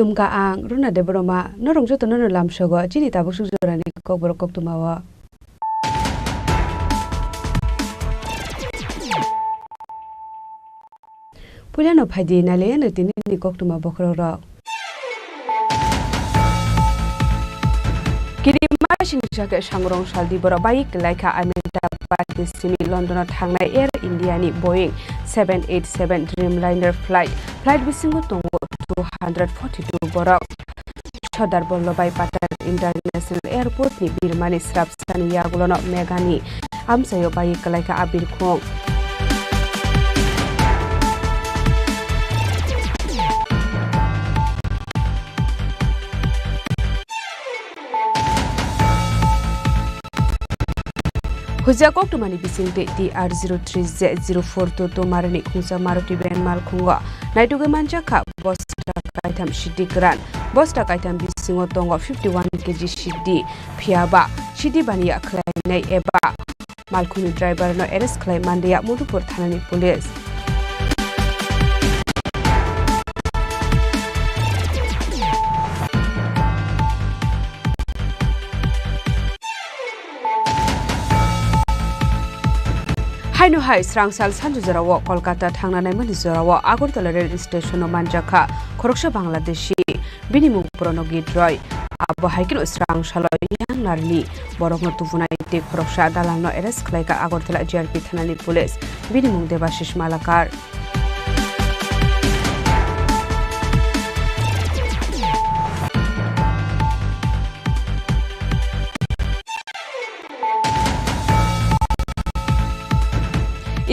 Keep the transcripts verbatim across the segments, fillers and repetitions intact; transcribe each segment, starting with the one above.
Khulumkha ang Runa Debbarma, norok jotono no lamsogo chini tabuk suk jorani kokborok koktwmao. Puilano phaidi nailaiano tinini koktwma bokhorokrok. Kirima singcha khe sangrong saldi borok bai kwlaikha Ahmedabad ni simi London o thangnai Air India ni Boeing seven eight seven Dreamliner flight. Flight bisingo tongo two hundred forty two borok. Sardar Vallabhbhai Patel International Airport ni birmani srapsani yagulono Meghani amchaio bai kwlaikha a birkhung. Huijak koktwmani bisingtwi T R zero three Z zero four two two marani khungsa Maruti van malkhungo naitugwi manjakha bosta kaitham sidi kwran. Bosta kaitham bisingo tongo fifty one K G sidi, phiyaba sidi baniya khlainai eba malkhungni driver no arrest khlai manliya Madhupur thanani police. Haino hai srangsal sanju jorao Kolkata thangna naimani jorao Agartala rail station o manjakha khoroksa Bangladeshi, bini mung Prono Gitroi. Abo hai kheno srangsalo yang narni borokno tubunai tei khoroksa dalalno arrest khlaikha Agartala G R P thanani police, bini mung Debashish Malakar.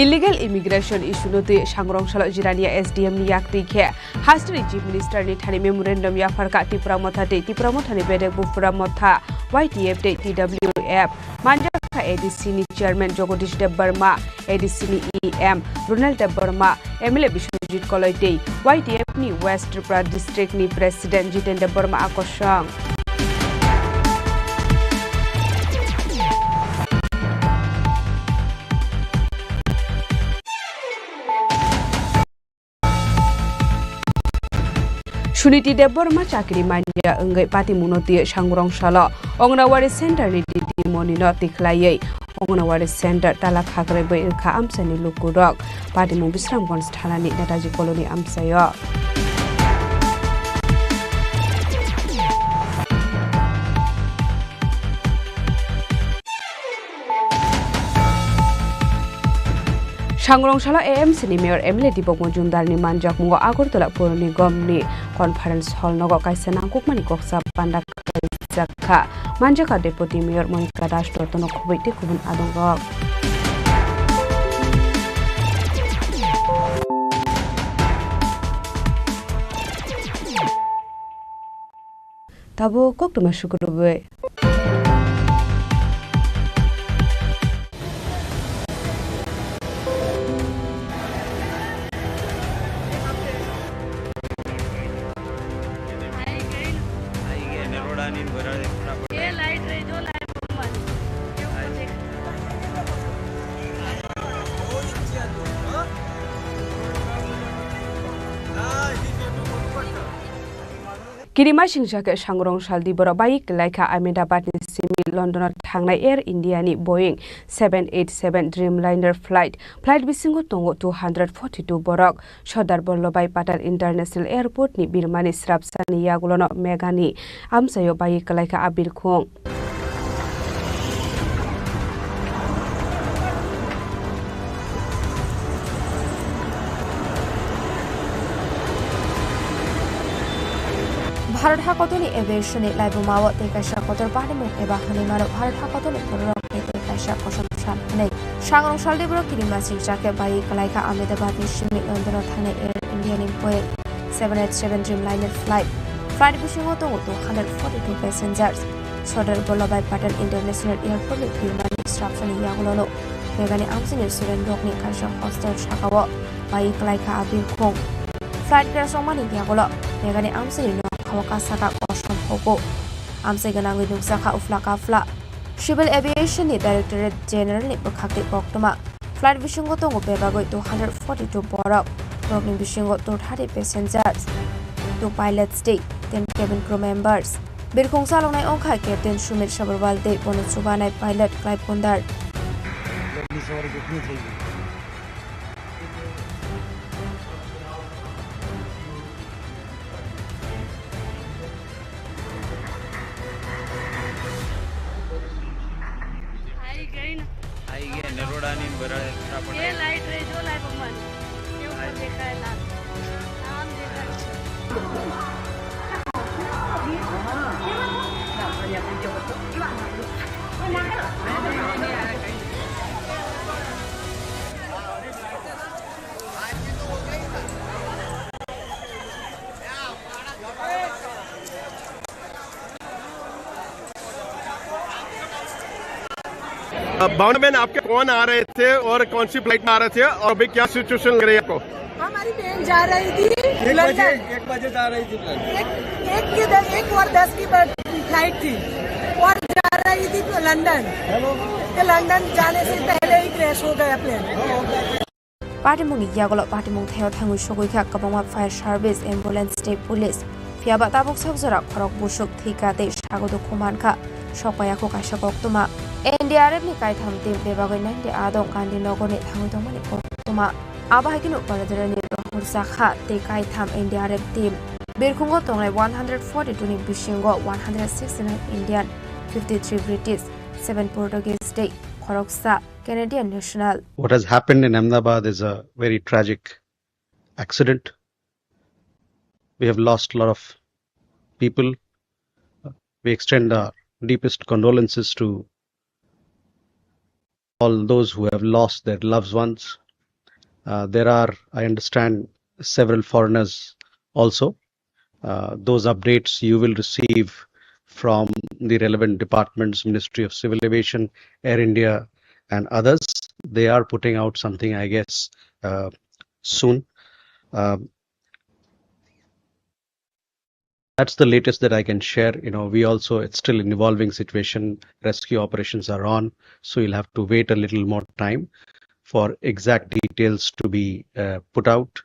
Illegal immigration issue no twi sangrong salo Jirania S D M ni yak twi khe hasteni Chief Minister ni thani memorandum yapharkha Tipra Motha tei Tipra Motha ni bedek Bufura Motha Y T F tei T W F. Manjakha A D C ni chairman Jagadish Debbarma, A D C ni E M Ronald Debbarma, M L A Biswajit Koloi tei Y T F ni West Tripura district ni president Jiten Debbarma akosong. Suniti Debbarma chakri manya wngwi patimungno twi sangrong salo Anganwadi center ni didi monino tikhlaiwi Anganwadi center tala khakrai bai wngkha amchaini lukurok. Patimung Bisramganj thanani Netaji Colony amchaio. Sangrong salo A M C ni mayor M L A Deepak Majumdar ni manjakmungo Agartala Pur Nigam ni conference hall nogo kaisa nangkukmani koksa panda kaijakha. Manjakha Deputy Mayor Monika Das, Rotno Khoboi tei kubun adongrok. Tabuk koktwma sukurubwi. Kirima singcha khe sangrong saldi borok bai kwlaikha Ahmedabad ni simi London o thangnai Air India ni Boeing seven eight seven Dreamliner flight. Flight bisingo tongo two hundred forty two borok. Sardar Vallabhbhai Patel International Airport ni birmani srapsani yagulono Meghani amchaio bai kwlaikha a birkhung. Bharat hakotorni aviation ni laibuma o tei kaisa kotor patimung eba hwnwi mano Bharat hakotorni bororok tei tei kaisa kosom san hwnwi. Sangrong saldi borok kirima singcha khe bai kwlaikha Ahmedabad ni simi London o thangnai Air India ni Boeing seven eight seven Dreamliner flight. Flight bisingo tongo two hundred forty two passengers. Sardar Vallabhbhai Patel International Airport ni birmani srapsani yagulono Meghani amchaini student rokni kaisa hostel sakao bai kwlaikha a birkhung. Flight crash wngmani yagulo Meghani amchaini nokhao kasaka kosom hogo. Amchai gwnangwi nukjakha uphla kaphla. Civil Aviation ni Directorate General ni bwkhaktwi koktwma. Flight bisingo tongo bebagwi two hundred forty two borok. Borokni bisingo two thirty passengers, two pilots tei ten cabin crew members. Birkhung chaloknai wngkha Captain Sumit Sabharwal tei bono chubanai pilot Clive Kundar. आई गई ना। आई गई, नरोड़ा नहीं, बड़ा छापड़ ये है। लाइट रही, जो लाइट बंद। ये ऊपर देखा है लाल। नाम देखा है। अ, भावना बहन, आपके कौन आ रहे थे और कौन सी फ्लाइट में आ रहे थे और अभी क्या सिचुएशन लग रही है आपको? हमारी बहन जा रही थी एक बजे, लंदन। एक बजे जा रही थी फ्लाइट। एक, एक के द-, एक और दस की ब-, फ्लाइट थी और जा रही थी तो लंदन। हेलो। तो लंदन जाने से पहले ही क्रैश हो गया plane. Patimungni yagulo patimung thaio thangwi sogwi kha kwbangma fire service, ambulance tei police. Phiya ba tabuk sak jora khorok busuk thwi kha tei sago dukhu man kha, sok paiya kho kaisa koktwma. N D R F ni kaitham team bebagwi ninety adong Gandhinagar ni thangwi tongmani koktwma. Abo hai kheno Baladorani rohor jakha tei kaitham N D R F team. Birkhungo tongnai one hundred forty-two ni bisingo one hundred sixty-nine Indian, fifty-three British, seven Portuguese tei khoroksa Canadian national. What has happened in Ahmedabad is a very tragic accident. We have lost a lot of people. We extend our deepest condolences to all those who have lost their loved ones. Uh, there are, I understand, several foreigners also. Uh, those updates you will receive from the relevant departments, Ministry of Civil Aviation, Air India, and others. They are putting out something, I guess, uh, soon. Um, that's the latest that I can share. You know, we also, it's still an evolving situation. Rescue operations are on, so you'll have to wait a little more time for exact details to be, uh, put out.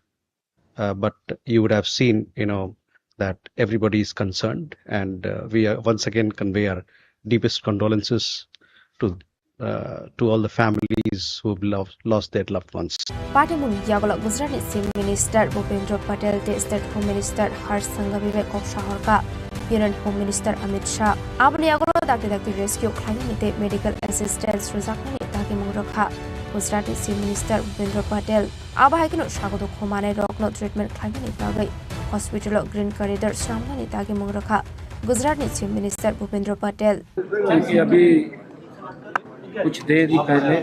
Uh, but you would have seen, you know, that everybody is concerned, and, uh, we are once again convey our deepest condolences to, uh, to all the families who've lo-, lost their loved ones. Patimungni yagulo Gujaratni Chief Minister Bhupendra Patel tei State Home Minister Harsh Sanghvi bai kok sahorkha Union Home Minister Amit Shah. Aboni yagulo dakti dakti rescue khlainani tei medical assistance rwjaknani dagimung rwkha Gujaratni Chief Minister Bhupendra Patel. Abo hai kheno sago dukhu manai rokno treatment khlainani bagwi hospital o green corridor swnamnani dagimung rwkha Gujaratni Chief Minister Bhupendra Patel. क्योंकि अभी कुछ देर ही पहले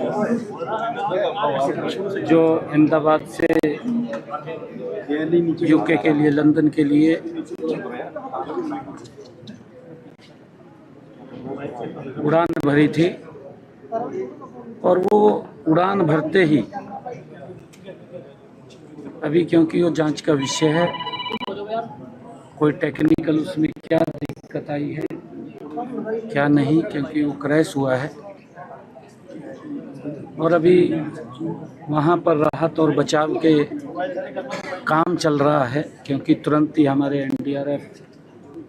जो अहमदाबाद से यूके के लिए, लंदन के लिए उड़ान भरी थी और वो उड़ान भरते ही अभी, क्योंकि वो जांच का विषय है, कोई टेक्निकल उसमें क्या दिक्कत आई है, क्या नहीं, क्योंकि वो क्रैश हुआ है और अभी वहाँ पर राहत और बचाव के काम चल रहा है, क्योंकि तुरंत ही हमारे एनडीआरएफ,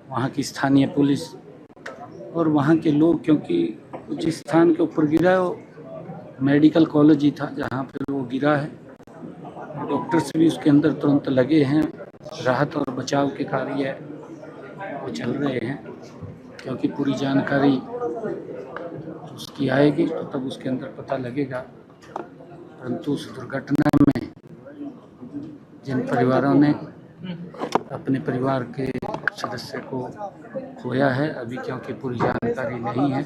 वहाँ की स्थानीय पुलिस और वहाँ के लोग, क्योंकि जिस स्थान के ऊपर गिरा है, वो मेडिकल कॉलेज ही था, जहाँ पर वो गिरा है। डॉक्टर्स भी उसके अंदर तुरंत लगे हैं, राहत और बचाव के कार्य वो चल रहे हैं, क्योंकि पूरी जानकारी उसकी आएगी, तो तब उसके अंदर पता लगेगा। परंतु उस दुर्घटना में जिन परिवारों ने अपने परिवार के सदस्य को खोया है, अभी क्योंकि पूरी जानकारी नहीं है,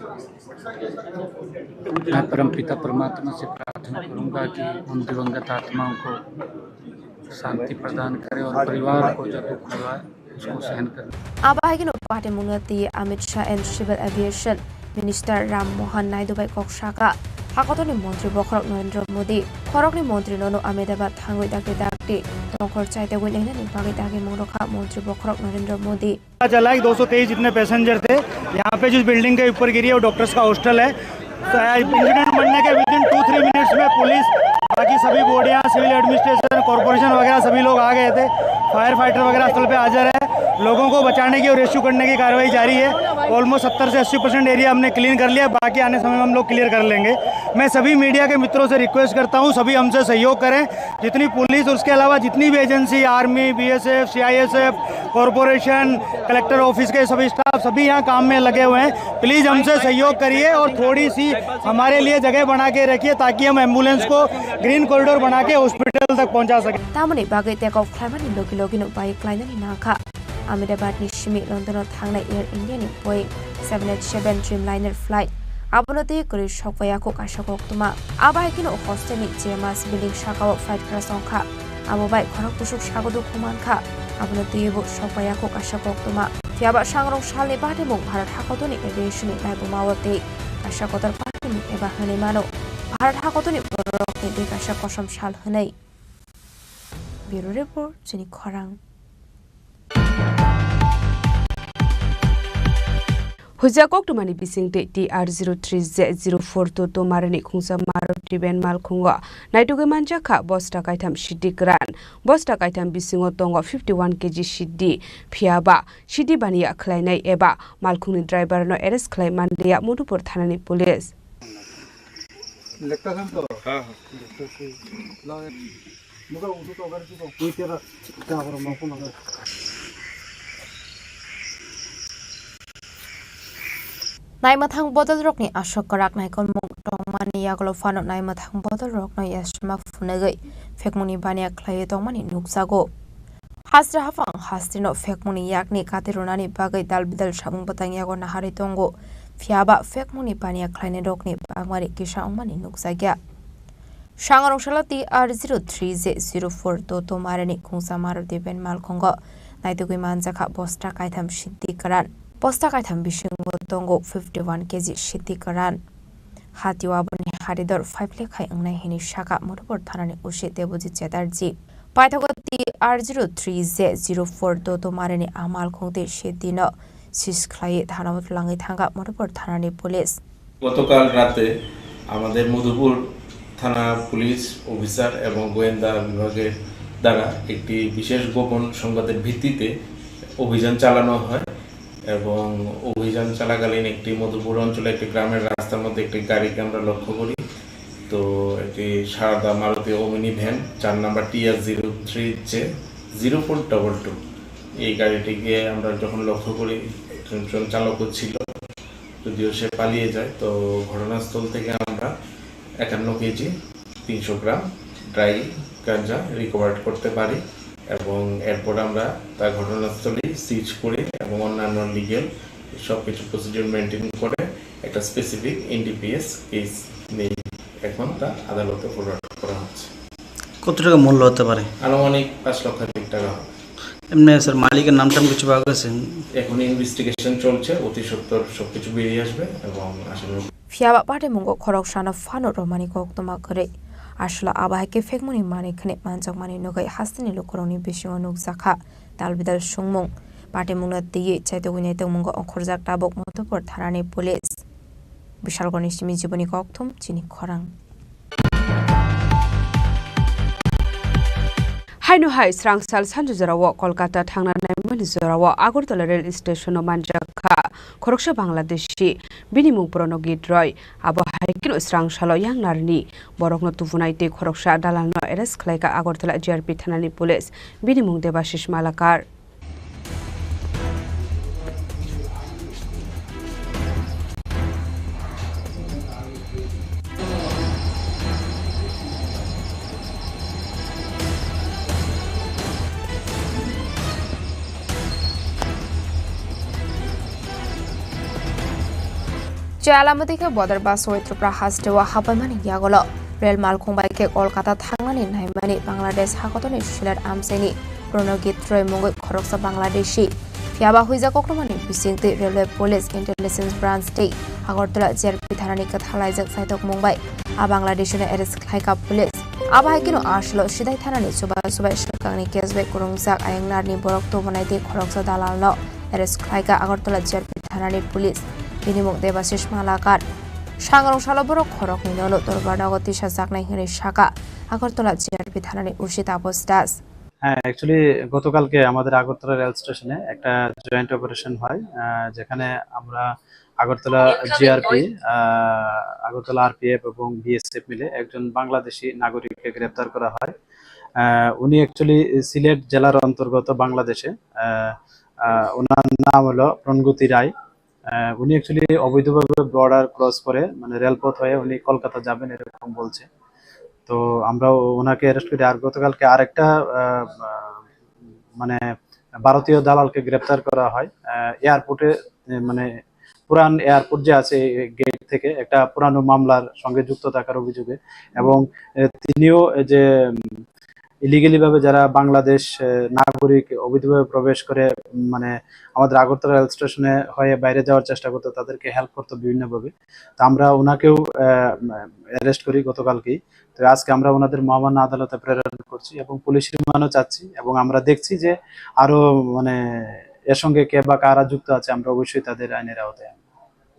मैं परमपिता परमात्मा से प्रार्थना करूंगा कि उन दिवंगत आत्माओं को शांति प्रदान करे और परिवार को जो दुख हुआ है, उसको सहन करने। Abo hai kheno patimungno twi Amit Shah and Civil Aviation Minister Ram Mohan Naidu bai kok sakha. Hakotorni montri bokhorok Narendra Modi, khoroknwi montri nono Ahmedabad thangwi dakti dakti tongkhor chaitagwi nainani bagwi dagimung rwkha montri bokhorok Narendra Modi. पता चला कि दो सौ तेईस जितने पैसेंजर थे, यहाँ पे जिस बिल्डिंग के ऊपर गिरी है, वो डॉक्टर्स का हॉस्टल है। तो इंसिडेंट बनने के within two three minutes में पुलिस, बाकी सभी बॉडियाँ, सिविल एडमिनिस्ट्रेशन, कॉरपोरेशन वगैरह सभी लोग आ गए थे। फायर फाइटर वगैरह स्थल पे हाजिर है। लोगों को बचाने की और रेस्क्यू करने की कार्रवाई जारी है। ऑलमोस्ट सत्तर से अस्सी परसेंट एरिया हमने क्लीन कर लिया, बाकी आने समय में हम लोग क्लियर कर लेंगे। मैं सभी मीडिया के मित्रों से रिक्वेस्ट करता हूँ, सभी हमसे सहयोग करें। जितनी पुलिस और उसके अलावा जितनी भी agency, army, BSF, CISF, corporation, collector office के सभी स्टाफ, सभी यहाँ काम में लगे हुए हैं। प्लीज हमसे सहयोग करिए और थोड़ी सी हमारे लिए जगह बना के रखिए, ताकि हम एम्बुलेंस को ग्रीन कॉरिडोर बना के हॉस्पिटल तक पहुँचा सकें। Tamoni bagwi take off khlaimani logi logi no bai klainani nangkha. Ahmedabad ni simi London o thangnai Air India ni Boeing seven eight seven Dreamliner flight. Abono twi kwrwi sokpaiya kho kaisa koktwma. Abo hai kheno hostel ni J M S building saka o flight crash wngkha. Abo bai khorok bwswk sago dukhu mankha. Abono twiwi bo sokpaiya kho kaisa koktwma. Phiyaba sangrong salni batimung Bharat hakotorni aviation ni laibuma o tei kaisa kotor batimung eba hwnwi mano. Bharat hakotorni bororokni tei kaisa kosom sal hwnwi. Bureau Report, chini khorang. Huijak koktwmani bisingtwi T R zero three Z zero four two two marani khungsa Maruti van malkhungo naitugwi manjakha bosta kaitham siddi kwran. Bosta kaitham bisingo tongo fifty one K G siddi, phiyaba siddi baniya khlainai eba malkhungni driverno arrest khlai manliya Madhupur thanani police. Naimwthang bodolrokni aswk kwrak naikolmung tongmani yagulo phano naimwthang bodolrokno yasma phunugwi phekmungni baniya khlaiwi tongmani nukjago. Hasra haphang hastrino phekmungni yakni kati rwnani bagwi dal bidal samung bwtang yago naharwi tongo. Phiyaba phekmungni baniya khlainairokni bangmari kisa wngmani nukjakya. Sangrong salo T R zero three Z zero four Toto Marani khungsa Maruti van malkhungo naitugwi manjakha bosta kaitham siddi kwran. Bosta kaitham bisingo tongo fifty one K G siddi kwran. Hatio aboni haridor five lakh hai wngnai hini saka Madhupur thanani O C Debojit Chatterjee. Paithago T R zero three Z zero four Toto Marani a malkhung tei siddino seize khlaiwi thanao twlangwi thangkha Madhupur thanani police. গতকাল রাতে আমাদের মধুপুর থানা police officer এবং গোয়েন্দা বিভাগের দ্বারা একটি বিশেষ গোপন সংবাদের ভিত্তিতে অভিযান চালানো হয় এবং অভিযান চলাকালীন একটি মধুপুর অঞ্চলে একটি গ্রামের রাস্তার মধ্যে একটি গাড়িকে আমরা লক্ষ্য করি। তো একটি সাদা মারুতি ওমিনি ভ্যান, চার number T R zero three J zero four double two, এই গাড়িটিকে আমরা যখন লক্ষ্য করি, একজন চালকও ছিল, যদিও সে পালিয়ে যায়। তো ঘটনাস্থল থেকে আমরা একান্ন কেজি তিনশো গ্রাম ড্রাই গাঞ্জা রিকভার করতে পারি এবং এরপর আমরা তা ঘটনাস্থলেই সিজ করি এবং অন্যান্য লিগ্যাল সব কিছু প্রসিডিউর মেনটেন করে একটা স্পেসিফিক এনডিপিএস কেস নিয়ে এখন তা আদালতে ফরওয়ার্ড করা হচ্ছে। কত টাকা মূল্য হতে পারে? আনুমানিক পাঁচ লক্ষাধিক টাকা হবে। এমনি স্যার, মালিকের নাম টাম কিছু পাওয়া গেছে? এখন ইনভেস্টিগেশন চলছে, অতি সত্বর সবকিছু বেরিয়ে আসবে এবং আশা করি Phiyaba patimungo khoroksano phano romani koktwma kwrwi. Aswla abo hai khe phekmungni manwi khwnwi manjakmani nugwi hasteni lukurokni bisingo nukjakha dalbidal sungmung. Patimungno twiwi chaitugwi naitokmungo ongkhorjak tabuk Madhupur thanani police. Bishalgorni simi Jiboni Kokthum, chini khorang. Haino hai srangsal sanju jorao Kolkata thangna naimani jorao Agartala rail station-o manjakha khoroksa Bangladeshi, bini mung Pranogit Roy. Abo hai kheno srangsalo yang narni borokno tubunai tei khoroksa dalalno arrest khlaikha Agartala G R P thanani police, bini mung Debashish Malakar. Chalamati khe bodor bus oi Tripura hasteo hapaimani yagulo rel malkhung bai khe Kolkata thangnani naimani Bangladesh hakotorni Sylhet amchaini Pranogit Roy mungwi khoroksa Bangladeshi. Phiyaba huijak kokrumani bisingtwi Railway Police Intelligence Branch tei Agartala G R P thanani kwthalaijak saitokmung bai a Bangladeshino arrest khlaikha police. Abo hai kheno aswlo Sidai thanani chubachu bai swkangni case bai kwrwngjak ayang narni borok tubunai tei khoroksa dalalno arrest khlaikha Agartala G R P thanani police. Bini mung Debashish Malakar. Sangrong salo borok khoroknwi nono dorbar nogo tisajaknai hwnwi sakha Agartala G R P thanani O C Taposh Das. হ্যাঁ, actually গতকালকে আমাদের আগরতলা রেল স্টেশনে একটা joint operation হয়, আহ, যেখানে আমরা আগরতলা জিআরপি, আহ, আগরতলা আরপিএফ এবং বিএসএফ মিলে একজন বাংলাদেশি নাগরিককে গ্রেপ্তার করা হয়। আহ, উনি actually সিলেট জেলার অন্তর্গত বাংলাদেশে। আহ, আহ, ওনার নাম হলো প্রণগতি রায়। আহ, উনি actually অবৈধভাবে বর্ডার ক্রস করে, মানে, রেলপথ হয়ে উনি কলকাতা যাবেন, এরকম বলছে। তো আমরা ও-, ওনাকে অ্যারেস্ট করি। আর গতকালকে আরেকটা, আহ, আহ, মানে, ভারতীয় দালালকে গ্রেপ্তার করা হয়, আহ, এয়ারপোর্টে, আহ, মানে, পুরান এয়ারপোর্ট যে আছে, এই গেট থেকে একটা পুরানো মামলার সঙ্গে যুক্ত থাকার অভিযোগে। এবং, আহ, তিনিও এই যে, উম, ইলিগালি ভাবে যারা বাংলাদেশ, আহ, নাগরিক অবৈধভাবে প্রবেশ করে, উম, মানে, আমাদের আগরতলা রেল স্টেশনে হয়ে বাইরে যাওয়ার চেষ্টা করতো, তাদেরকে হেল্প করতো বিভিন্নভাবে। তো আমরা ওনাকেও, আহ, অ্যারেস্ট করি গতকালকেই। তো আজকে আমরা ওনাদের মহামান্য আদালতে প্রেরণ করছি এবং পুলিশ রিমান্ডও চাচ্ছি, এবং আমরা দেখছি যে আরো, মানে, এর সঙ্গে কে বা কারা যুক্ত আছে, আমরা অবশ্যই তাদের আইনের আওতায় আনবো।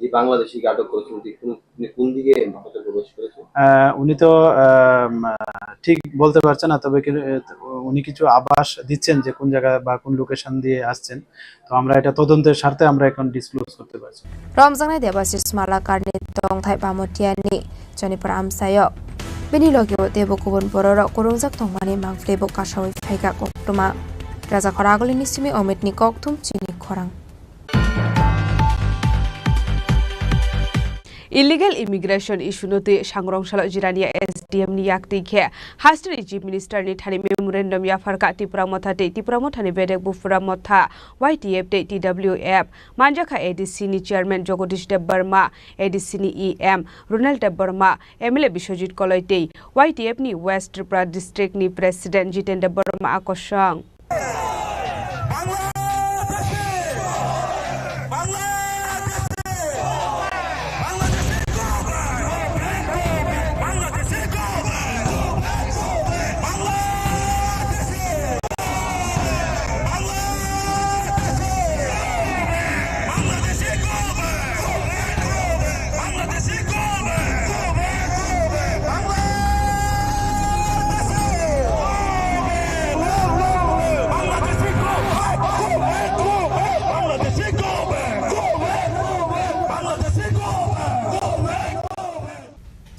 এই বাংলাদেশিকে আটক করেছেন, যে কোন, তিনি কোন দিকে ভারতে প্রবেশ করেছেন? আহ, উনি তো, আহ, উম, আহ, ঠিক বলতে পারছেন না, তবে কি, আহ, উনি কিছু আভাস দিচ্ছেন যে কোন জায়গা বা কোন লোকেশন দিয়ে আসছেন। তো আমরা এটা তদন্তের স্বার্থে আমরা এখন ডিসক্লোজ করতে পারছি না। Romjaknai Debashish Malakarni tongthai Bamotiani Chonipur amchaio. Bini logio teibo kubun bororok kwrwngjak tongmani mangpili bo kasawi phaikha koktwma. Rajakhor Agulini simi Omitni kokthum chini khorang. Illegal immigration issue no twi Sangrong salo Jirania S D M ni yak twi khe hasteni Chief Minister ni thani memorandum yapharkha Tipra Motha tei Tipra Motha ni bedek Bupura Motha Y T F tei T W F. Manjakha A D C ni Chairman Jagadish Debbarma, A D C ni E M Ronald Debbarma, M L A Biswajit Koloi tei Y T F ni West Tripura District ni President Jiten Debbarma a kosong.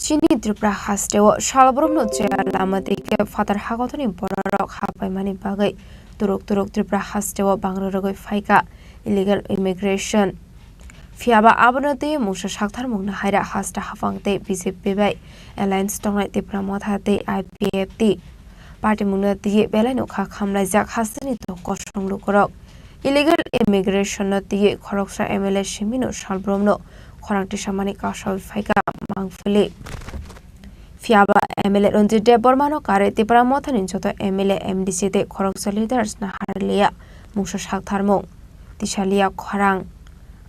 Chini Tripura hasteo salbrumno chaya lama twi khe phatar hakotorni bororok hapaimani bagwi turuk turuk Tripura hasteo bangrwrwgwi phaikha illegal immigration. Phiyaba abono twi mungsa saktharmungno haira hasta haphang tei B J P bai alliance tongnai Tipra Motha tei I P F T party mungno twiwi belai no kha khamlaijak hasteni tong kosong lukurok. Illegal immigration no twiwi khoroksa M L A simino salbrumno khorang tisamani kasawi phaikha mangpili. Phiyaba M L A Ranjit Debbarma no karwi Tipra Mothani joto M L A, M D C tei khoroksa leaders no harliya mungsa saktharmung, tisaliya khorang.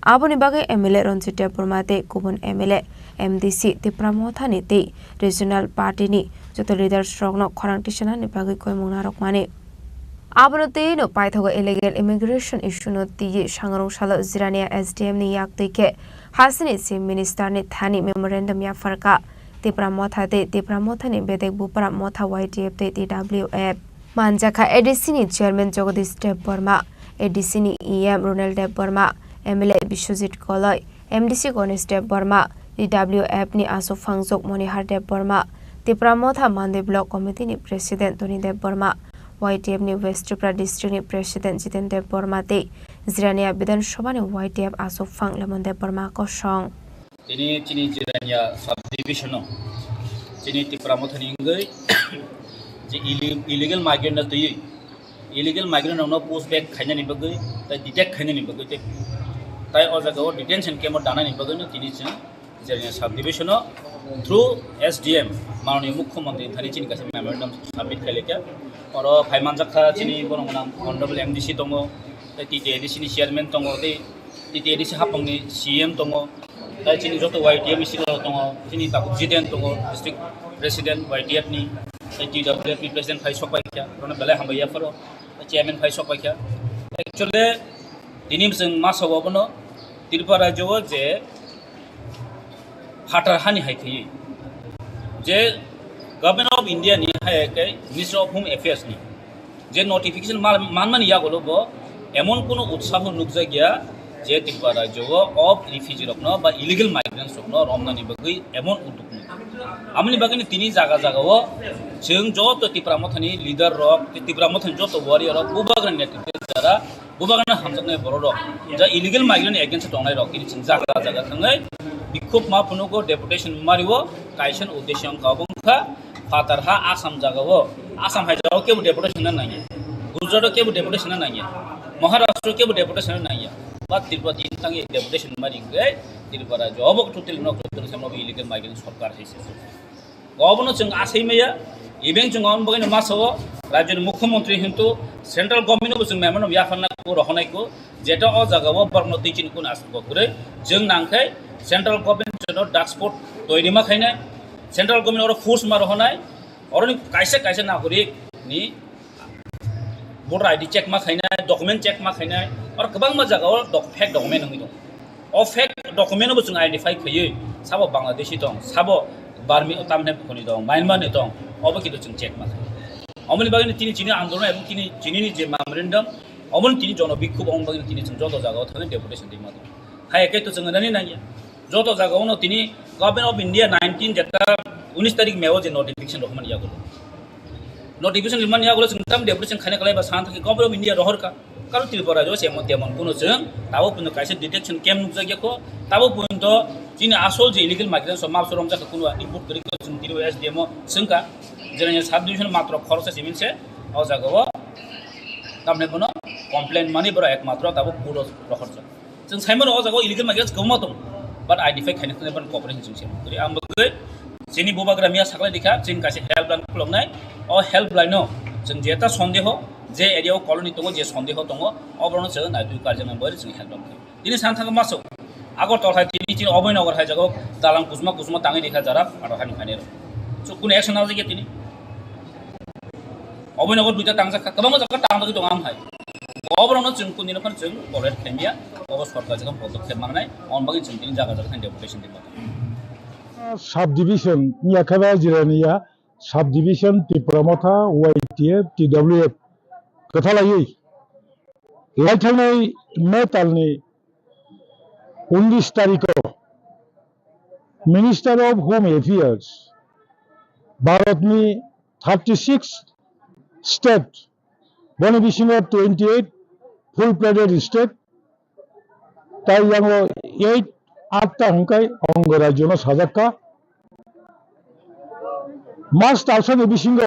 Aboni bagwi M L A Ranjit Debbarma tei kubun M L A, M D C, Tipra Mothani tei regional party ni joto leaders rokno khorang tisanani bagwi koimung narwkmani. Abono twiwi no paithago illegal immigration issue no twiwi Sangrong salo Jirania S D M ni yak twi khe hasteni Chief Minister ni thani memorandum yapharkha Tipra Motha tei Tipra Mothani bedek Bupra Motha Y T F tei T W F. Manjakha A D C ni Chairman Jagadish Debbarma, A D C ni E M Ronald Debbarma, M L A Biswajit Koloi, M D C Ganesh Debbarma, T W F ni aswk phangjak Monihar Debbarma, Tipra Motha Mandwi Block Committee ni President Tony Debbarma, Y T F ni West Tripura District ni President Jiten Debbarma tei Jirania Bidhan Sabha ni Y T F aswk phang Lemon Debbarma kosong. Tini chini Jirania subdivision-o chini Tipra Mothani wngwi je illi-, illegal migrant-no twiwi, illegal migrant rokno push back khainani bagwi, tei detect khainani bagwi, tei, tei o jaga o detention camp o danani bagwi no tini chwng Jirania subdivision o through S D M, Mananiya Mukhyamantri thani chini kaisa memorandum submit khailai kha. Oro phai manjak kha chini borok gwnang honorable M D C tongo, tei T T A D C ni chairman tongo, tei T T A D C hapang ni C M tongo, tei chini joto Y T F ni silo tongo, chini tabuk Jiten tongo, district president Y T F ni, tei T W F ni president phai sok pai kha, bono belai hambai ya pharo, tei chairman phai sok pai kha. Actually, tini chwng ma sabo bono Tripura rajyo o je phatar hani hai thwi je Government of India ni hai khe Ministry of Home Affairs ni Je notification ma-, manmani yagulo bo emon kuno utsaho nukjakya je Tripura rajyo o refugee rokno ba illegal migrants rokno romnani bagwi emon udduk nukjakya. Amoni bagwino tini jaga jaga o chwng joto Tipra Mothani leader rok, Tipra Mothani joto warrior rok, bubagrani netritwe jara, bubagrani hamjaknai borok rok, ja illegal migrant against tongnai rok, tini chwng jaga jaga thangwi bikhuk ma phunugo, deputation mario, kaisa uddesho wngkha, obo wngkha phatar ha Assam jaga o, Assam hai jaga o kebo deputation na nangya, Gujarat o kebo deputation na nangya, Maharashtra o kebo deputation na nangya, ba Tripura tini thangwi deputation mari hwnkhe Tripura rajyo obo totally nok totally samno illegal migrant sorkar hai se. Obono chwng asai maya, even chwng omo bagwino masa o rajyoni mukhyamantri hintu central government bo chwng memorandum yapharna ko rohornai ko, jeta o jaga o borokno twi chini kun aswk bo kwrwi chwng nangkhe central government jono dark spot toiri ma khainai, central government oro force ma rohornai, oroni kaisa kaisa nagorik ni voter I D check ma khainai, document check ma khainai, oro kwbangma jaga o doc-, fake document wngwi tongo. O fake document no bo chwng identify khaiwi, sabo Bangladeshi tong, sabo Burmese, tamni khoni tong, Myanmar ni tong, obo kintu chwng check ma khainai. Omoni bagwi tini chini andolon ebong tini chini ni je memorandum, omoni tini jono bikhub, omoni bagwi tini chwng joto jaga o thangwi deputation di ma tong. Hai khe to chwng nani nangya. Joto jaga o no tini Government of India nineteen jeta unis tarik May o je notification rok mani yago. Notification rok mani yago chwng tam deputation khaina kalai ba san thaki Government of India rohor ka. Karo Tripura jo se mon temon kuno chwng tabo puno kaisa detection camp nukjak yako. Tabo puno to chini asol je illegal migrants of map sorom jaka kuno input kori ko chwng tiri S D M o chwng ka. Jena sub division matro khoroksa simin se o jaga o tamne bono complaint mani boro ekmatro tabo kuno rohor jaka. Chwng saimano o jaga o illegal migrants kwbangma tongo, but identify khaina thangwi bono cooperation chwng se kwrwi. Ang bagwi chini bubagra miya saklai dikha, chini kaisa helpline khuloknai. O helpline no chwng jeta sondeho, je area o colony tongo, je sondeho tongo, oborokno chwng naitwi karjaknai bagwi chwng helpline khlai. Tini san thangma masuk Agartala hai tini chini Abhaynagar hai jaga o dalang kusma kusma tangwi dikha jara atharo hani phainai rok. So, kunu action nang jakya tini. Obo nogo duita tangjak kha, kwbangma jaga tangjagwi tongo ang hai. Oborokno chwng kundino phano chwng tolerate khaimya, obo sorkar jagha podokkhep mangnai, on bagwi chwng tini jaga jaga thani deputation di mata. Subdivision, Niyakhaba Jiraniya, subdivision, Tipra Motha, Y T F, T W F, kwthalaiwi, laithangnai May talni unis tarikho Minister of Home Affairs, Bharatni thirty six state, boni bisingo twenty eight full fledged state, tai yango eight atta hwnkhai ongo rajyono sajakka. March talsani bisingo,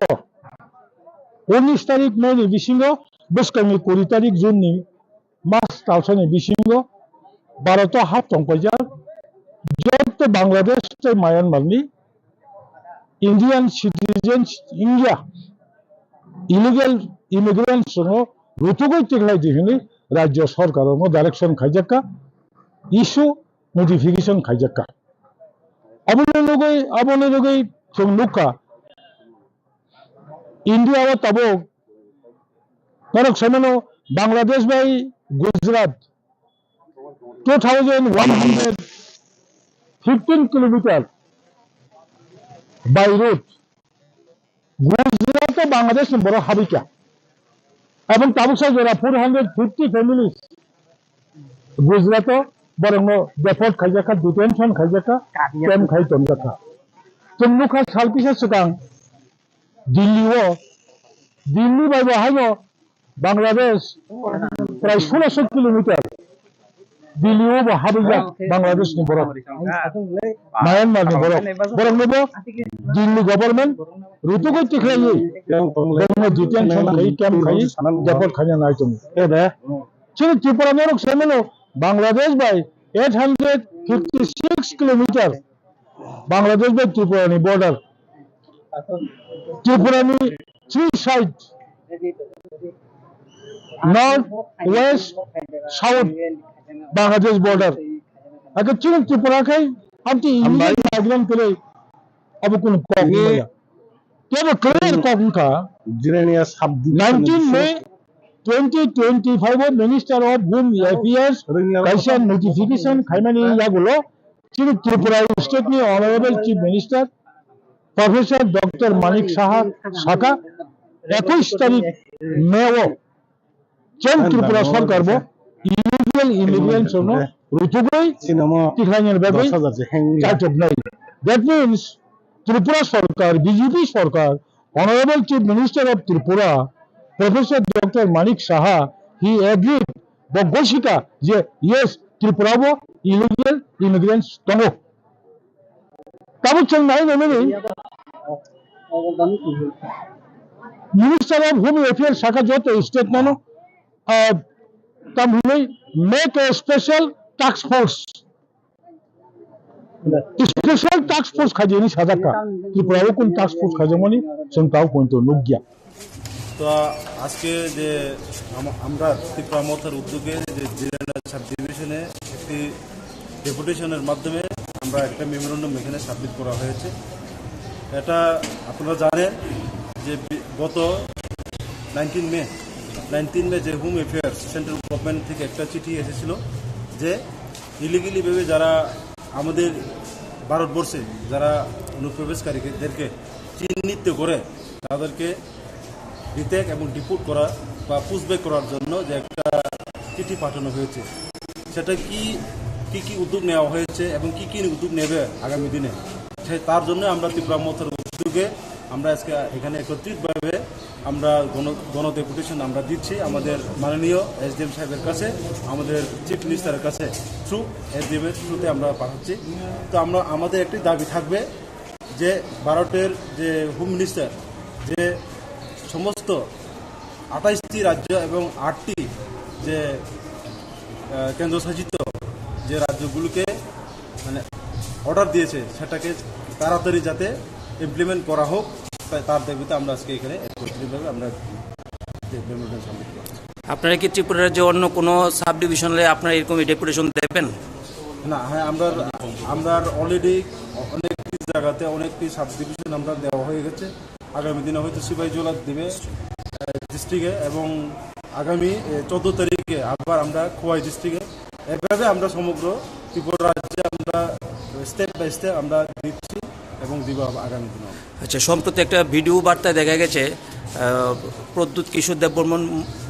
unis tarik May ni bisingo, bwskangni kuri tarik June ni March talsani bisingo Bharat o hap tongpaijak joto Bangladesh tei Myanmar ni Indian citizens wngya illegal immigrants rokno rutugwi tikhlai di hwnwi rajyo sorkar rokno direction khaijakka, issue notification khaijakka. Aboni nugwi, aboni nugwi chwng nukha, India o tabuk norok saimano Bangladesh bai Gujarat two thousand one hundred fifteen kilometer by road. Gujarat o Bangladesh ni borok habikha. Ebong tabuk sa jora four hundred fifty families Gujarat o borokno deport khaijakha, detention khaijakha, camp khai tonjakha. Chwng nukha sal kisa swkang Delhi o, Delhi bai bo haino Bangladesh prai solo sho kilometer Delhi o bo habijak Bangladesh ni borok, Myanmar ni borok, borok no bo Delhi government rutugwi tikhlaiwi borok no detention khai, camp khai, deport khaina nai tongo. Chini Tripura norok saimano Bangladesh bai eight hundred fifty six kilometer Bangladesh bai Tripura ni border. Tripura ni three side, north, west, south, Bangladesh border. Ake chini Tripura khai amti illegal migrant kwrwi abo kunu kok wngmaya. Tebo clear kok wngkha. Jirania sub division nineteen May twenty twenty-five o Minister of Home Affairs kaisa notification khaimani yagulo chini Tripura state ni Honorable Chief Minister Professor Doctor Manik Saha sakha, একুশ তারিখ মে o chwng Tripura sarkar bo illegal immigrants no rutugwi tikhlaini bagwi kaichoknai. That means Tripura sarkar, B J P sarkar, Honorable Chief Minister of Tripura, Professor Doctor Manik Saha, he agreed, bo gosika je yes, Tripura bo illegal immigrants tongo. Tabuk chwng nai nai nai. Minister of Home Affairs sakha joto state nano, ah, tam hinwi make a special task force. Special task force khaijani sajakha. Tripura o kun task force khaijakmani chwng tao pointo nukya. তো আজকে যে আম-, আমরা ত্রিপুরা মথার উদ্যোগে যে জিরানিয়া সাব ডিভিশনে একটি ডেপুটেশনের মাধ্যমে আমরা একটা মেমোরেন্ডাম এখানে সাবমিট করা হয়েছে। এটা আপনারা জানেন যে বি-, গত নাইনটিন মে, নাইনটিন মে যে হোম অ্যাফেয়ার্স সেন্ট্রাল গভর্নমেন্ট থেকে একটা চিঠি এসেছিল যে ইলিগালি ভাবে যারা আমাদের ভারতবর্ষে যারা অনুপ্রবেশকারীদেরকে চিহ্নিত করে তাদেরকে রিটেক এবং ডিপোর্ট করা বা পুশব্যাক করার জন্য যে একটা চিঠি পাঠানো হয়েছে, সেটা কি, কি কি উদ্যোগ নেওয়া হয়েছে এবং কি কি উদ্যোগ নেবে আগামী দিনে, সে, তার জন্য আমরা ত্রিপুরা মথার উদ্যোগে আমরা আজকে এখানে একত্রিতভাবে আমরা গণ-, গণ ডেপুটেশন আমরা দিচ্ছি আমাদের মাননীয় এসডিএম সাহেবের কাছে, আমাদের চিফ মিনিস্টারের কাছে, থ্রু এসডিএম এর থ্রুতে আমরা পাঠাচ্ছি। তো আমরা, আমাদের একটি দাবি থাকবে যে ভারতের যে হোম মিনিস্টার যে সমস্ত আঠাইশটি রাজ্য এবং আটটি যে, আহ, কেন্দ্রশাসিত যে রাজ্যগুলোকে মানে অর্ডার দিয়েছে, সেটাকে তাড়াতাড়ি যাতে ইমপ্লিমেন্ট করা হোক, তাই তার দাবিতে আমরা আজকে এখানে একত্রিতভাবে আমরা যে মেমোরেন্ডাম সাবমিট করছি। আপনারা কি ত্রিপুরা রাজ্যে অন্য কোনো সাব ডিভিশনে আপনারা এরকম ডেপুটেশন দেবেন? না, হ্যাঁ, আমরা, আমরা অলরেডি অনেক জায়গাতে অনেকটি সাব ডিভিশন আমরা দেওয়া হয়ে গেছে। আগামী দিনে হয়তো সিপাহীজলা দিবে, আহ, ডিস্ট্রিক্টে, এবং আগামী, এ, চোদ্দ তারিখে আবার আমরা খোয়াই ডিস্ট্রিক্টে। এভাবে আমরা সমগ্র ত্রিপুরা রাজ্যে আমরা স্টেপ বাই স্টেপ আমরা দিচ্ছি এবং দিব আগামী দিনে। আচ্ছা, সম্প্রতি একটা ভিডিও বার্তায় দেখা গেছে, আহ, প্রদ্যুৎ কিশোর দেববর্মন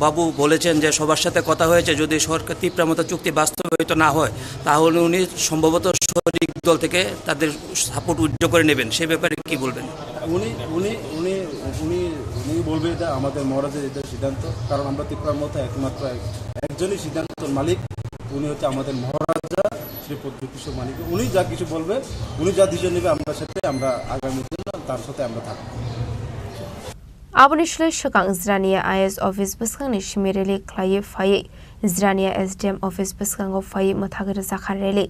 বাবু বলেছেন যে সবার সাথে কথা হয়েছে, যদি সরকার তিপ্রা মথা চুক্তি বাস্তবায়িত না হয়, তাহলে উনি সম্ভবত শরিক দল থেকে তাদের সাপোর্ট উইথড্র করে নেবেন। সে ব্যাপারে কি বলবেন? উনি, উনি, উনি, উনি, উনি বলবে এটা আমাদের মহারাজের এটা সিদ্ধান্ত, কারণ আমরা তিপ্রা মথা একমাত্র এক-, একজনই সিদ্ধান্তর মালিক, উনি হচ্ছে আমাদের মহারাজা শ্রী প্রদ্যুৎ কিশোর মানিক। উনি যা কিছু বলবে, উনি যা ডিসিশন নেবে, আমরা সাথে, আমরা আগামী দিন তার সাথে আমরা থাকবো। Aboni slai swkang Jirania I A S office bwskangni simi rally khlaiwi phaiwi Jirania S D M office bwskango phaiwi mwthagwi rwjakha rally.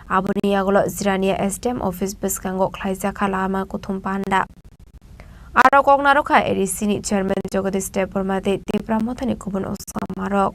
Aboni yagulo Jirania S D M office bwskango khlaijakha lama kuthum panda. Aro kok narwkha A D C ni chairman Jagadish Debbarma tei Tipra Mothani kubun osama rok.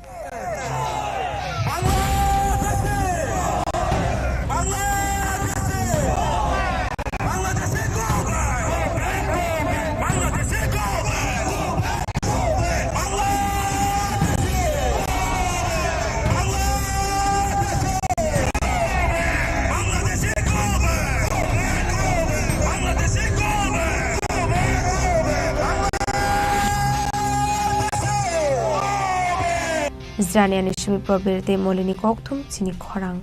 Jiraniani simi Probir tei Molini kokthum chini khorang.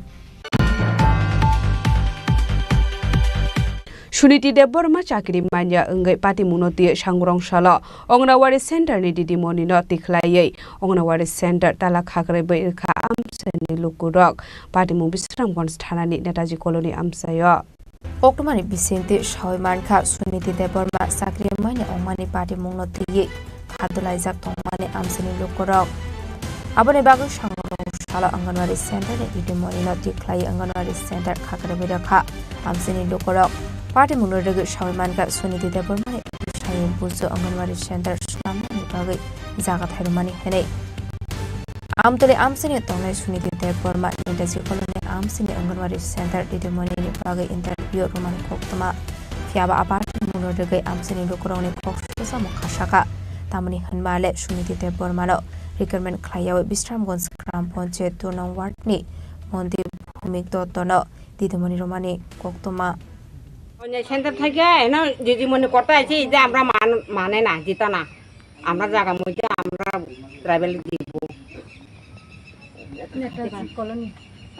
Suniti Debbarma chakri manya wngwi patimungno twiwi Sangrong salo Ongnawari Center ni didimoni no tikhlaiwi Ongnawari Center tala khakrwi bai rwkha amchaini lukurok. Patimung Bisramganj thanani Netaji Colony amchaio. Koktwmani bisingtwi sawi mankha, Suniti Debbarma chakri manya wngmani patimungno twiwi khatulaijak tongmani amchaini lukurok. Aboni bagwi Sangrong salo Anganwadi Center ni didimoni no tikhlaiwi Anganwadi Center khakrwi rwkha amchaini lukurok. Patimungno rwgwi sawi mankha, Suniti Debbarma ni bwsai bujo Anganwadi Center swnamnani bagwi jaga thairwmani hwnwi. Amtwlwi amchaini tongnai Suniti Debbarma Netaji Colony amchaini Anganwadi Center didimoni ni bagwi interview rwmani koktwma. Phiyaba a patimungno rwgwi amchaini lukurokni kok swchamo khasakha. Tamoni hwnba le Suniti Debbarma no recruitment khlaiyawi Bisramganj Gram Panchayat two nong ward ni Mondi Bhumik Dotto no didimoni rwmani koktwma. Onye center theke eno didimoni kota ase, ide amra man-, mane na, jita na. আমরা জায়গা মধ্যে আমরা ট্রাইবেল দিব। নেতাজি কলোনি।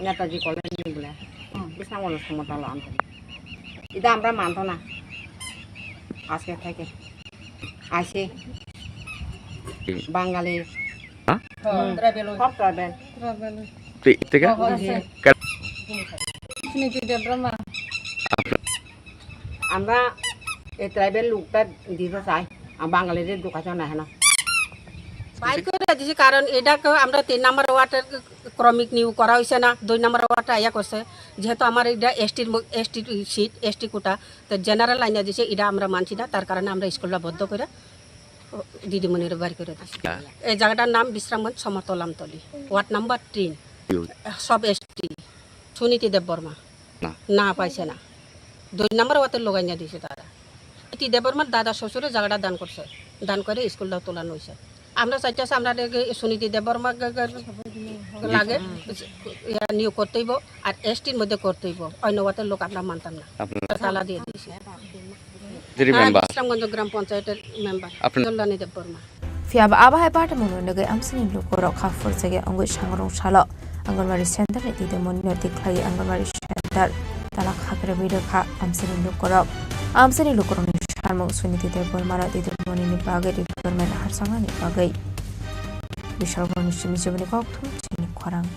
নেতাজি কলোনি বলে। হুম। বিষ্ণুগঞ্জ সমতল অঞ্চল। এটা আমরা মানতো না। আজকে থেকে। আসে। কি? বাঙালি। হ্যাঁ? হুম। ট্রাইবেল। সব ট্রাইবেল। ট্রাইবেল। তি-, থেকে? ও, আছে। কা- সুনীতি দেববর্মা। আমরা এই ট্রাইবেল লোকটা দিতে চাই, আর বাঙালিদের ঢুকাতে না, হ্যাঁ না। বাইর করে দিছি, কারণ এটাকে আমরা তিন নম্বর ওয়ার্ডের ক্রমিক নিয়োগ করা হয়েছে না, দুই নম্বর ওয়ার্ডটা আয়া করছে। যেহেতু আমার এটা এসটির ম-, এসটি সিট, এসটি কোটা, তো জেনারেল লাইনে দিছে, এটা আমরা মানছি না, তার কারণে আমরা স্কুলটা বন্ধ করে দিদিমণির বাড়ি করে দিছি। হ্যাঁ। এই জায়গাটার নাম বিশ্রামগঞ্জ সমতল আমতলি, ওয়ার্ড নাম্বার তিন, সব এসটি। সুনীতি দেববর্মা। না। না পাইছে না। দুই নম্বর ওয়ার্ডের লোক আইনা দিছে তারা। সুনীতি দেববর্মার দাদা শ্বশুরে জায়গাটা দান করছে, দান করে স্কুলটাও তোলানো হয়েছে। আমরা চাইতেছি আমরা সুনীতি দেববর্মা গ-, গ-, লাগে, ইয়া, নিয়োগ করতে হইব, আর এসটির মধ্যে করতে হইব, অন্য ওয়ার্ডের লোক আমরা মানতাম না। আপনারা তালা দিয়ে দিয়েছি। City হ্যাঁ, member। বিশ্রামগঞ্জ গ্রাম পঞ্চায়েতের মেম্বার আপনার কল্যাণী Debbarma. Phiya ba abo hai barta mungno nugwi amsini lukurok kha phurjagwi wngwi sangrong salo Anganwadi center ni twitomoni no tikhlaiwi Anganwadi center tala khakrwi rwkha amsini lukurok. Amsini lukurokni samung Suniti Debbarmano twitomoni ni bagwi recruitment harjaknani bagwi. Bisalborni simi jiboni kokthum chini khorang.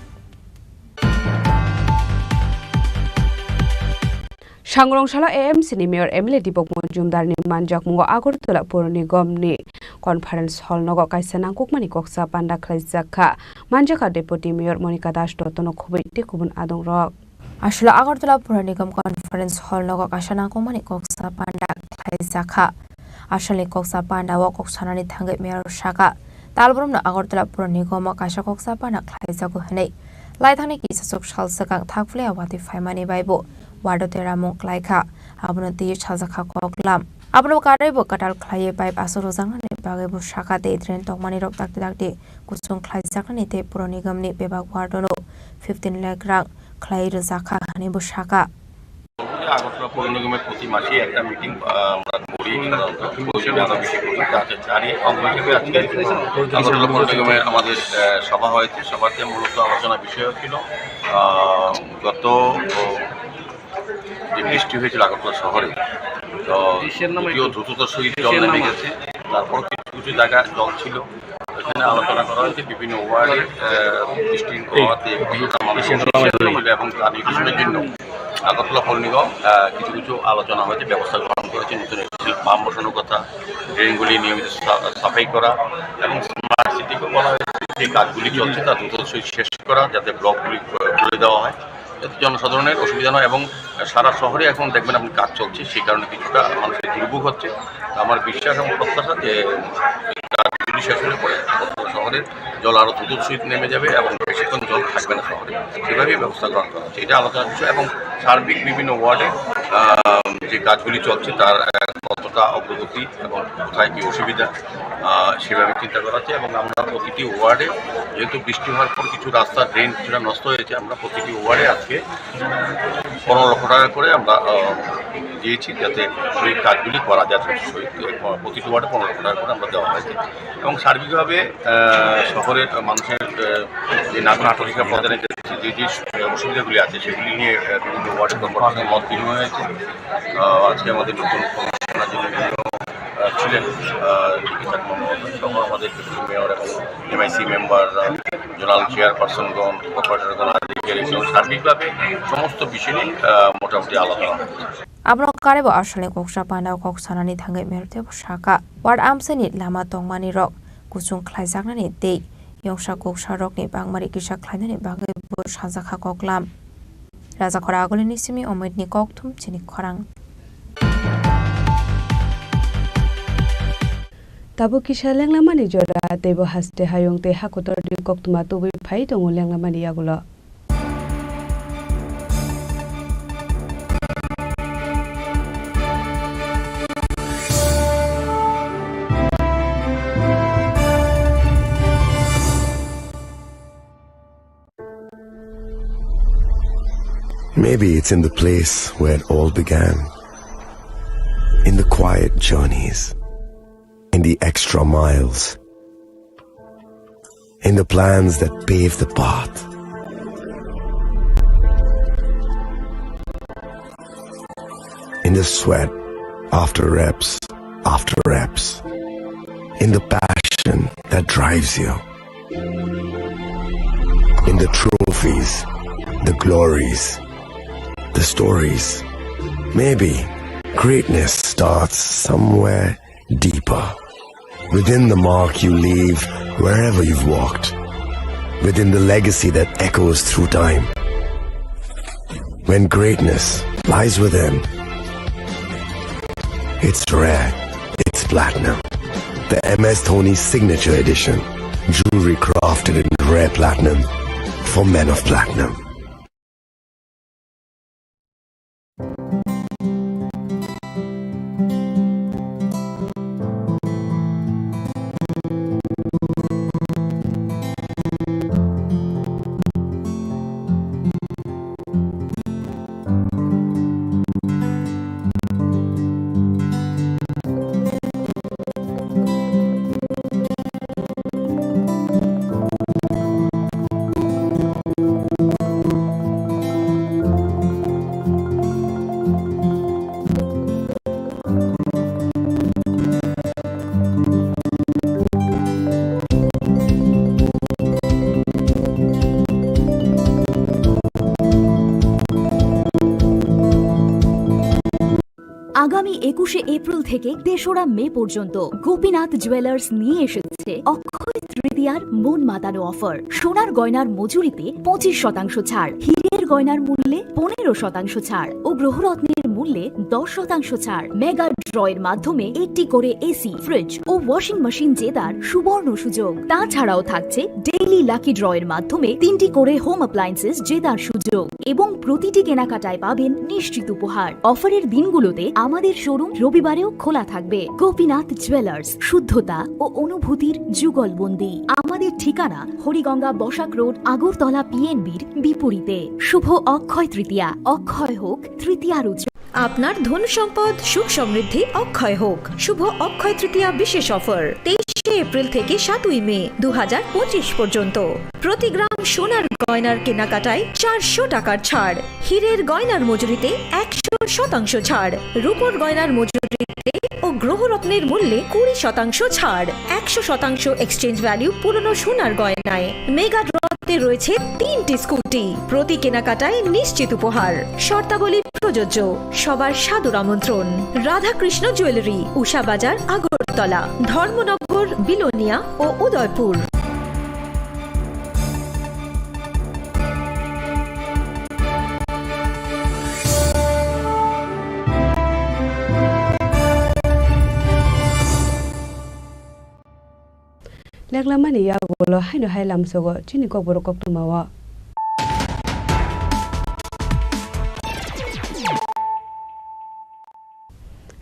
Sangrong salo A M C ni Mayor M L A Dipok Majumdar ni manjakmungo Agartala Pur Nigom ni conference hall nogo kaisa nangkukmani koksa panda khlaijak kha. Manjakha Deputy Mayor Monika Das Dotto no khubui tei kubun adong rok. Aswk Agartala Pur Nigom conference hall nogo kaisa nangkukmani koksa panda khlaijak kha. Asalni koksa panda o kok sanani thangwi Mayor saka, Talbrumno Agartala Pur Nigomo kaisa koksa panda khlaijago hwnwi. Laithangni kisachuk sal swkang thakphliya watwi phaimani bai bo wado teramung klaikha, abono twiwi sajakha koklam. Abono karwi bo kwtal khlaiwi pipe aswk rwjaknani bagwi bo saka tei drain tongmani rok dakti dakti kuchung khlaijaknani tei Pur Nigomni bebak wardono fifteen lakh rang khlai rwjakha hwnwi bo saka. Agartala পৌর নিগমের প্রতি মাসে একটা মিটিং, আহ, আমরা করি, সাধারণত পৌর নিগমে আমরা মিটিং করি, যাতে জানি অবশ্যই আজকে আগরতলা পৌর নিগমের আমাদের, আহ, সভা হয়েছে। সভাতে মূলত আলোচনা বিষয় ছিল, আহ, গত, ও, যে বৃষ্টি হয়েছিল আগরতলা শহরে, তো যদিও দ্রুততার সহিত জল নেমে গেছে, তারপর কিছু কিছু জায়গা জল ছিল। এখানে আলোচনা করা হয়েছে বিভিন্ন ওয়ার্ডে, আহ, বৃষ্টির প্রভাবে কতটা মানুষ অসুবিধার সম্মুখীন এবং তা নিরসনের জন্য আগরতলা পৌর নিগম, আহ, কিছু কিছু আলোচনা হয়েছে, ব্যবস্থা গ্রহণ করেছে, নতুন একটি পাম্প বসানোর কথা, ড্রেনগুলি নিয়মিত সা-, সাফাই করা এবং স্মার্ট সিটিকে বলা হয়েছে যে কাজগুলি চলছে তা দ্রুত শেষ করা, যাতে ব্লকগুলি, আহ, খুলে দেওয়া হয়। এতে জনসাধারণের অসুবিধা নয় এবং সারা শহরে এখন দেখবেন আপনি কাজ চলছে, সেই কারণে কিছুটা মানুষের দুর্ভোগ হচ্ছে। আমার বিশ্বাস এবং প্রত্যাশা যে এই কাজগুলি শেষ হলে পরে শহরের জল আরও দ্রুত সহিত নেমে যাবে এবং বেশিক্ষণ জল থাকবে না শহরে, সেভাবেই ব্যবস্থা গ্রহণ করা হচ্ছে। এটা আলোচনার বিষয় এবং সার্বিক বিভিন্ন ওয়ার্ডে, আহ, যে কাজগুলি চলছে তার, আহ, কতটা অগ্রগতি এবং কোথায় কী অসুবিধা, আহ, সেভাবে চিন্তা করা হচ্ছে। এবং আমরা প্রতিটি ওয়ার্ডে, যেহেতু বৃষ্টি হওয়ার পর কিছু রাস্তা ড্রেন কিছুটা নষ্ট হয়েছে, আমরা প্রতিটি ওয়ার্ডে আজকে পনেরো লক্ষ টাকা করে আমরা, আহ, দিয়েছি, যাতে সেই কাজগুলি করা যায়। সেই প্রতিটি ওয়ার্ডে পনেরো লক্ষ টাকা করে আমরা দেওয়া হয়েছে। এবং সার্বিকভাবে, আহ, শহরের মানুষের, আহ, যে নাগরিক পরিষেবা প্রদানের যে, যে, যে অসুবিধাগুলি আছে, সেগুলি নিয়ে, আহ, বিভিন্ন ওয়ার্ডে কর্মকর্তাদের মত বিনিময় হয়েছে। আহ, আজকে আমাদের নতুন কমিশনার যিনি, আহ, ছিলেন, আহ, লিপিকা মহোদয় সহ আমাদের ডেপুটি মেয়র এবং এমআইসি মেম্বার, আহ, জোনাল চেয়ারপারসনগণ, কর্পোরেটরগণ, আধিকারিক এবং সার্বিকভাবে সমস্ত বিষয় নিয়ে, আহ, মোটামুটি আলোচনা হয়েছে। Abono karwi bo asalni koksa panda o kok sanani thangwi Mayor tei bo saka, ward amchaini lama tongmani rok kuchung khlaijaknani tei yongsa koksa rokni bangmari kisa khlainani bagwi bo sajakha koklam. Rajakhora Agulini simi Omitni kokthum chini khorang. Tabuk kisa lenglamani jora, teibo haste hayung tei hakotorni koktwma tubui phai tongo lenglamani yagulo. Maybe it's in the place where it all began. In the quiet journeys, in the extra miles, in the plans that pave the path, in the sweat after reps after reps, in the passion that drives you, in the trophies, the glories, the stories. Maybe greatness starts somewhere deeper, within the mark you leave wherever you've walked, within the legacy that echoes through time. When greatness lies within, it's rare, it's platinum. The M S Dhoni Signature Edition, jewelry crafted in rare platinum, for men of platinum. আগামী একুশে এপ্রিল থেকে তেসরা মে পর্যন্ত গোপীনাথ জুয়েলার্স নিয়ে এসেছে অক্ষয় তৃতীয়ার মন মাতানো অফার। সোনার গয়নার মজুরিতে পঁচিশ শতাংশ ছাড়, হীরের গয়নার মূল্যে পনেরো শতাংশ ছাড় ও গ্রহরত্নের মূল্যে দশ শতাংশ ছাড়। মেগা ড্রয়ের মাধ্যমে একটি করে এসি, ফ্রিজ ও ওয়াশিং মেশিন জেতার সুবর্ণ সুযোগ। তাছাড়াও থাকছে ডেইলি লাকি ড্রয়ের মাধ্যমে তিনটি করে হোম অ্যাপ্লায়েন্সেস জেতার সুযোগ এবং প্রতিটি কেনাকাটায় পাবেন নিশ্চিত উপহার। অফারের দিনগুলোতে আমাদের শোরুম রবিবারেও খোলা থাকবে। গোপীনাথ জুয়েলার্স, শুদ্ধতা ও অনুভূতির যুগলবন্দি। আমাদের ঠিকানা হরিগঙ্গা বসাক রোড, আগরতলা পিএনবির বিপরীতে। শুভ অক্ষয় তৃতীয়া, অক্ষয় হোক তৃতীয়ার উৎসব। আপনার ধন সম্পদ সুখ সমৃদ্ধি অক্ষয় হোক। শুভ অক্ষয় তৃতীয়া বিশেষ অফার তেইশে এপ্রিল থেকে সাতই মে দু হাজার পঁচিশ পর্যন্ত। প্রতি গ্রাম সোনার গয়নার কেনাকাটায় চারশো টাকার ছাড়, হীরের গয়নার মজুরিতে একশো শতাংশ ছাড়, রূপোর গয়নার মজুরিতে ও গ্রহরত্নের মূল্যে কুড়ি শতাংশ ছাড়, একশো শতাংশ এক্সচেঞ্জ ভ্যালু পুরনো সোনার গয়নায়। মেগা ড্রতে রয়েছে তিনটি স্কুটি, প্রতি কেনাকাটায় নিশ্চিত উপহার। শর্তাবলী প্রযোজ্য। সবার সাদর আমন্ত্রণ। রাধাকৃষ্ণ জুয়েলারি, উষা বাজার, আগরতলা, ধর্মনগর, বিলোনিয়া ও Udaipur. Leklamani yagulo haino hai lamsogo chini kokborok koktwmao.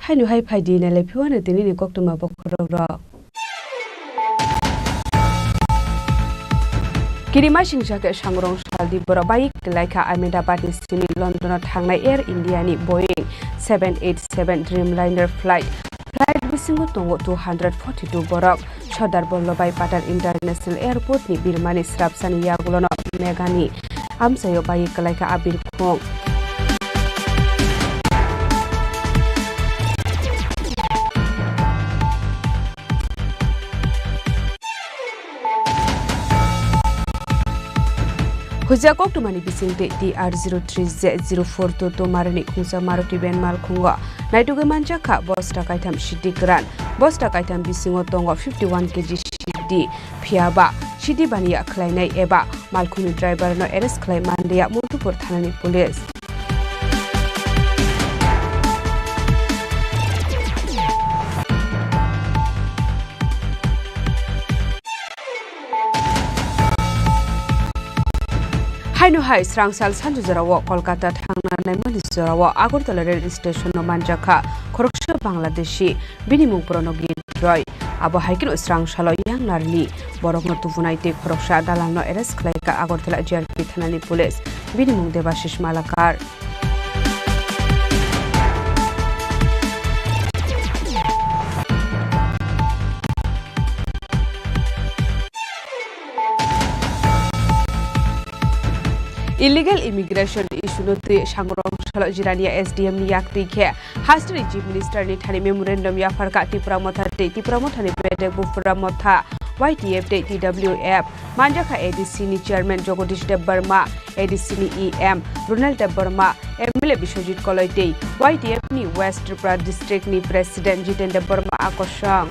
Haino hai phaidi nailai phiwano tinini koktwma bokhorok rok. Kirimasingcha khe sangrong saldi borok bai kwlaikha Ahmedabad ni simi London o thangnai Air India ni Boeing seven eight seven Dreamliner flight. Flight bisingo tongo two hundred forty two borok. Sardar Vallabhbhai Patel International Airport ni birmani srapsani yagulono megani amchaio bai kwlaikha a birkhung. Huijak koktwmani bisingtwi T R zero three Z zero four two two marwini khungsa Maruti van malkhungo naitugwi manjakha bosta kaitham sidi kwran. Bosta kaitham bisingo tongo fifty one K G sidi, phiyaba sidi baniya khlainai eba malkhungni driver no arrest khlai manliya Montupur thanani police. Haino hai srangsal sanju jorao Kolkata thangna naimani jorao Agartala rail station no manjakha khoroksa Bangladeshi, bini mung Pranab Gitroi. Abo hai kheno srangsalo yang narni borokno tubunai tei khoroksa dalalno arrest khlaikha Agartala G R P thanani police, bini mung Debashish Malakar. Illegal immigration issue no twi Sangrong Salo Jirania S D M ni yak twi khe hasteni Chief Minister ni thani memorandum yapharkha Tipra Motha tei Tipra Motha ni bedek Bupura Motha, Y T F tei T W F. Manjakha A D C ni Chairman Jagadish Debbarma, A D C ni E M Ronald Debbarma, M L A Biswajit Koloi tei Y T F ni West Tripura District ni President Jiten Debbarma akosong.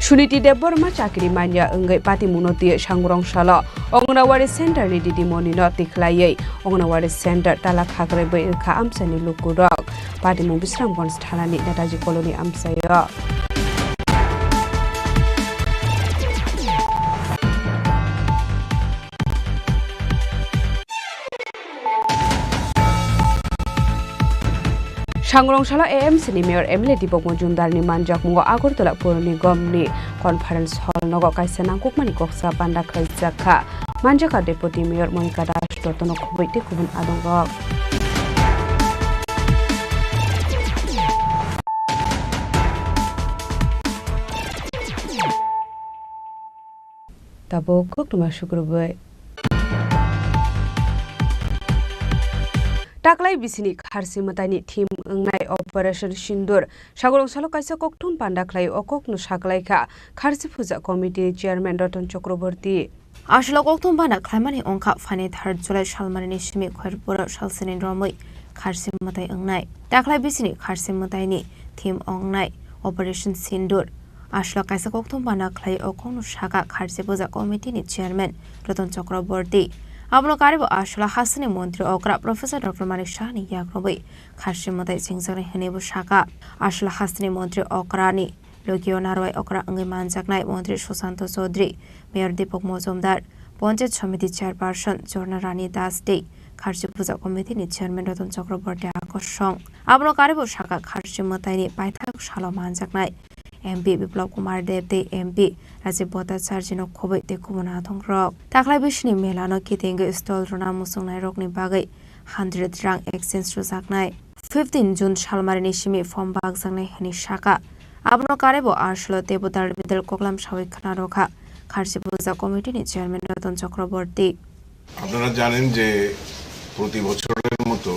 Suniti Debbarma chakri manya wngwi patimungno twi Sangrong Salo Anganwadi Center ni didimoni no tikhlaiwi Anganwadi Center tala khakrwi bai wngkha amchaini lukurok. Patimung Bisramganj thanani Netaji Colony amchaio. Sangrong Salo A M C ni Mayor M L A Deepak Majumdar ni manjakmungo Agartala Pur Nigam ni Conference Hall nogo kaisa nangkukmani koksa panda khlaijak kha. Manjakha Deputy Mayor Monika Das, Rotno Khoboi tei kubun adongrok. Tabuk koktwma sukrubwi. Taklai bisini kharsi mwtaini theme wngnai Operation Sindur. Sagolong salo kaisa kokthum panda khlai o kokno sakhlai kha kharsi puja committee ni chairman Ratan Chakraborty. Aswk kokthum panda khlaimani wngkha phaini third July salmani ni simi Khairpura salsani romwi kharsi mwtai wngnai. Taklai bisini kharsi mwtaini theme wngnai Operation Sindur. Aswk kaisa kokthum panda khlai o kokno sakha kharsi puja committee ni chairman Ratan Chakraborty. Abono karibo aswk hasteni montri okra Professor Doctor Manik Saha ni yakrobwi kharsi mwtai chengjaknai hwnwibo sakha. Aswk hasteni montri okrani logio narwai okra wngwi manjaknai montri Sushanto Chaudhary, Mayor Deepak Majumdar, Panchayat Samiti Chairperson Jharna Rani Das tei Kharchi Puja Committee ni Chairman Ratan Chakraborty akosong. Abono karibo sakha kharchi mwtaini paithak salo manjaknai M P Biplab Kumar Deb tei M P Rajiv Bhattacharjee no khoboi tei kubun adongrok. Taklai bisini mela no kitingwi stall rwna muchungnairokni bagwi hundred rang exchange rwjaknai. Fifteen June salmarini simi form bakjaknai hwnwi sakha. Abono karibo aswk teibo dal bidal koklam sawi khna rwkha Kharchi Puja Committee ni Chairman Ratan Chakraborty. আপনারা জানেন যে প্রতি বছরের মতো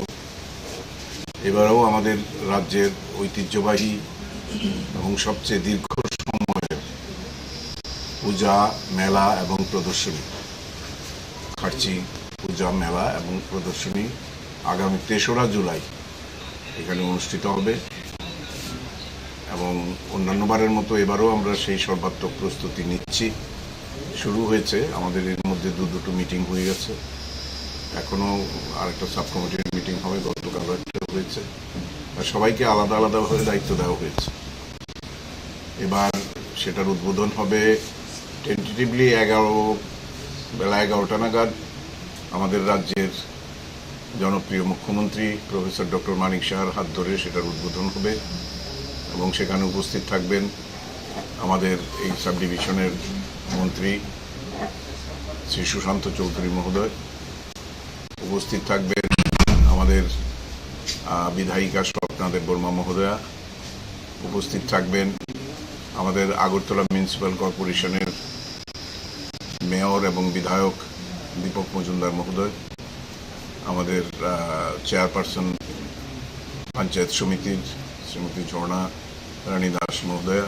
এবারও আমাদের রাজ্যের ঐতিহ্যবাহী এবং সবচেয়ে দীর্ঘ সময়ের পূজা, মেলা এবং প্রদর্শনী, খার্চি পূজা, মেলা এবং প্রদর্শনী আগামী তেসরা জুলাই এখানে অনুষ্ঠিত হবে এবং অন্যান্য বারের মতো এবারও আমরা সেই সর্বাত্মক প্রস্তুতি নিচ্ছি। শুরু হয়েছে, আমাদের এর মধ্যে দু দুটো মিটিং হয়ে গেছে, এখনও আরেকটা সাব কমিটির মিটিং হবে, গতকালও একটা হয়েছে। আর সবাইকে আলাদা আলাদাভাবে দায়িত্ব দেওয়া হয়েছে। এবার সেটার উদ্বোধন হবে টেন্টেটিভলি এগারো, বেলা এগারোটা নাগাদ আমাদের রাজ্যের জনপ্রিয় মুখ্যমন্ত্রী প্রফেসর ডক্টর মানিক সাহার হাত ধরে সেটার উদ্বোধন হবে এবং সেখানে উপস্থিত থাকবেন আমাদের এই সাব ডিভিশনের মন্ত্রী শ্রী সুশান্ত চৌধুরী মহোদয়, উপস্থিত থাকবেন আমাদের, আহ, বিধায়িকা স্বপ্না দেববর্মা মহোদয়া, উপস্থিত থাকবেন আমাদের আগরতলা মিউনিসিপ্যাল কর্পোরেশনের মেয়র এবং বিধায়ক দীপক মজুমদার মহোদয়, আমাদের, আহ, চেয়ারপারসন পঞ্চায়েত সমিতির শ্রীমতী ঝর্ণা রানী দাস মহোদয়া,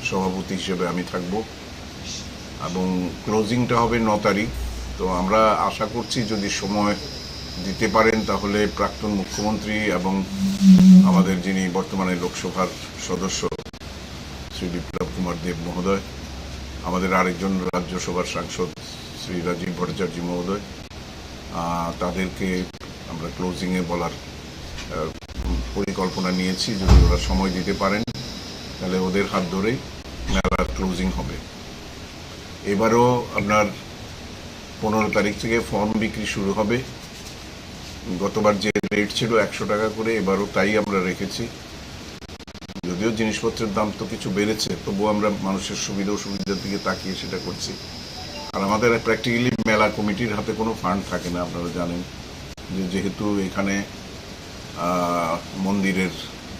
সভাপতি হিসেবে আমি থাকব এবং ক্লোজিংটা হবে ন তারিখ। তো আমরা আশা করছি যদি সময় দিতে পারেন তাহলে প্রাক্তন মুখ্যমন্ত্রী এবং আমাদের যিনি বর্তমানে লোকসভার সদস্য শ্রী বিপ্লব কুমার দেব মহোদয়, আমাদের আরেকজন রাজ্যসভার সাংসদ শ্রী রাজীব ভট্টাচার্য মহোদয়, আহ, তাদেরকে আমরা ক্লোজিংয়ে বলার, আহ, পরিকল্পনা নিয়েছি। যদি ওরা সময় দিতে পারেন, তাহলে ওদের হাত ধরেই মেলার ক্লোজিং হবে। এবারও আপনার পনেরো তারিখ থেকে ফর্ম বিক্রি শুরু হবে। গতবার যে রেট ছিল একশো টাকা করে, এবারও তাই আমরা রেখেছি। যদিও জিনিসপত্রের দাম তো কিছু বেড়েছে, তবুও আমরা মানুষের সুবিধা অসুবিধার দিকে তাকিয়ে সেটা করছি। আর আমাদের প্র্যাকটিক্যালি মেলা কমিটির হাতে কোনো ফান্ড থাকে না, আপনারা জানেন যে যেহেতু এখানে আহ, মন্দিরের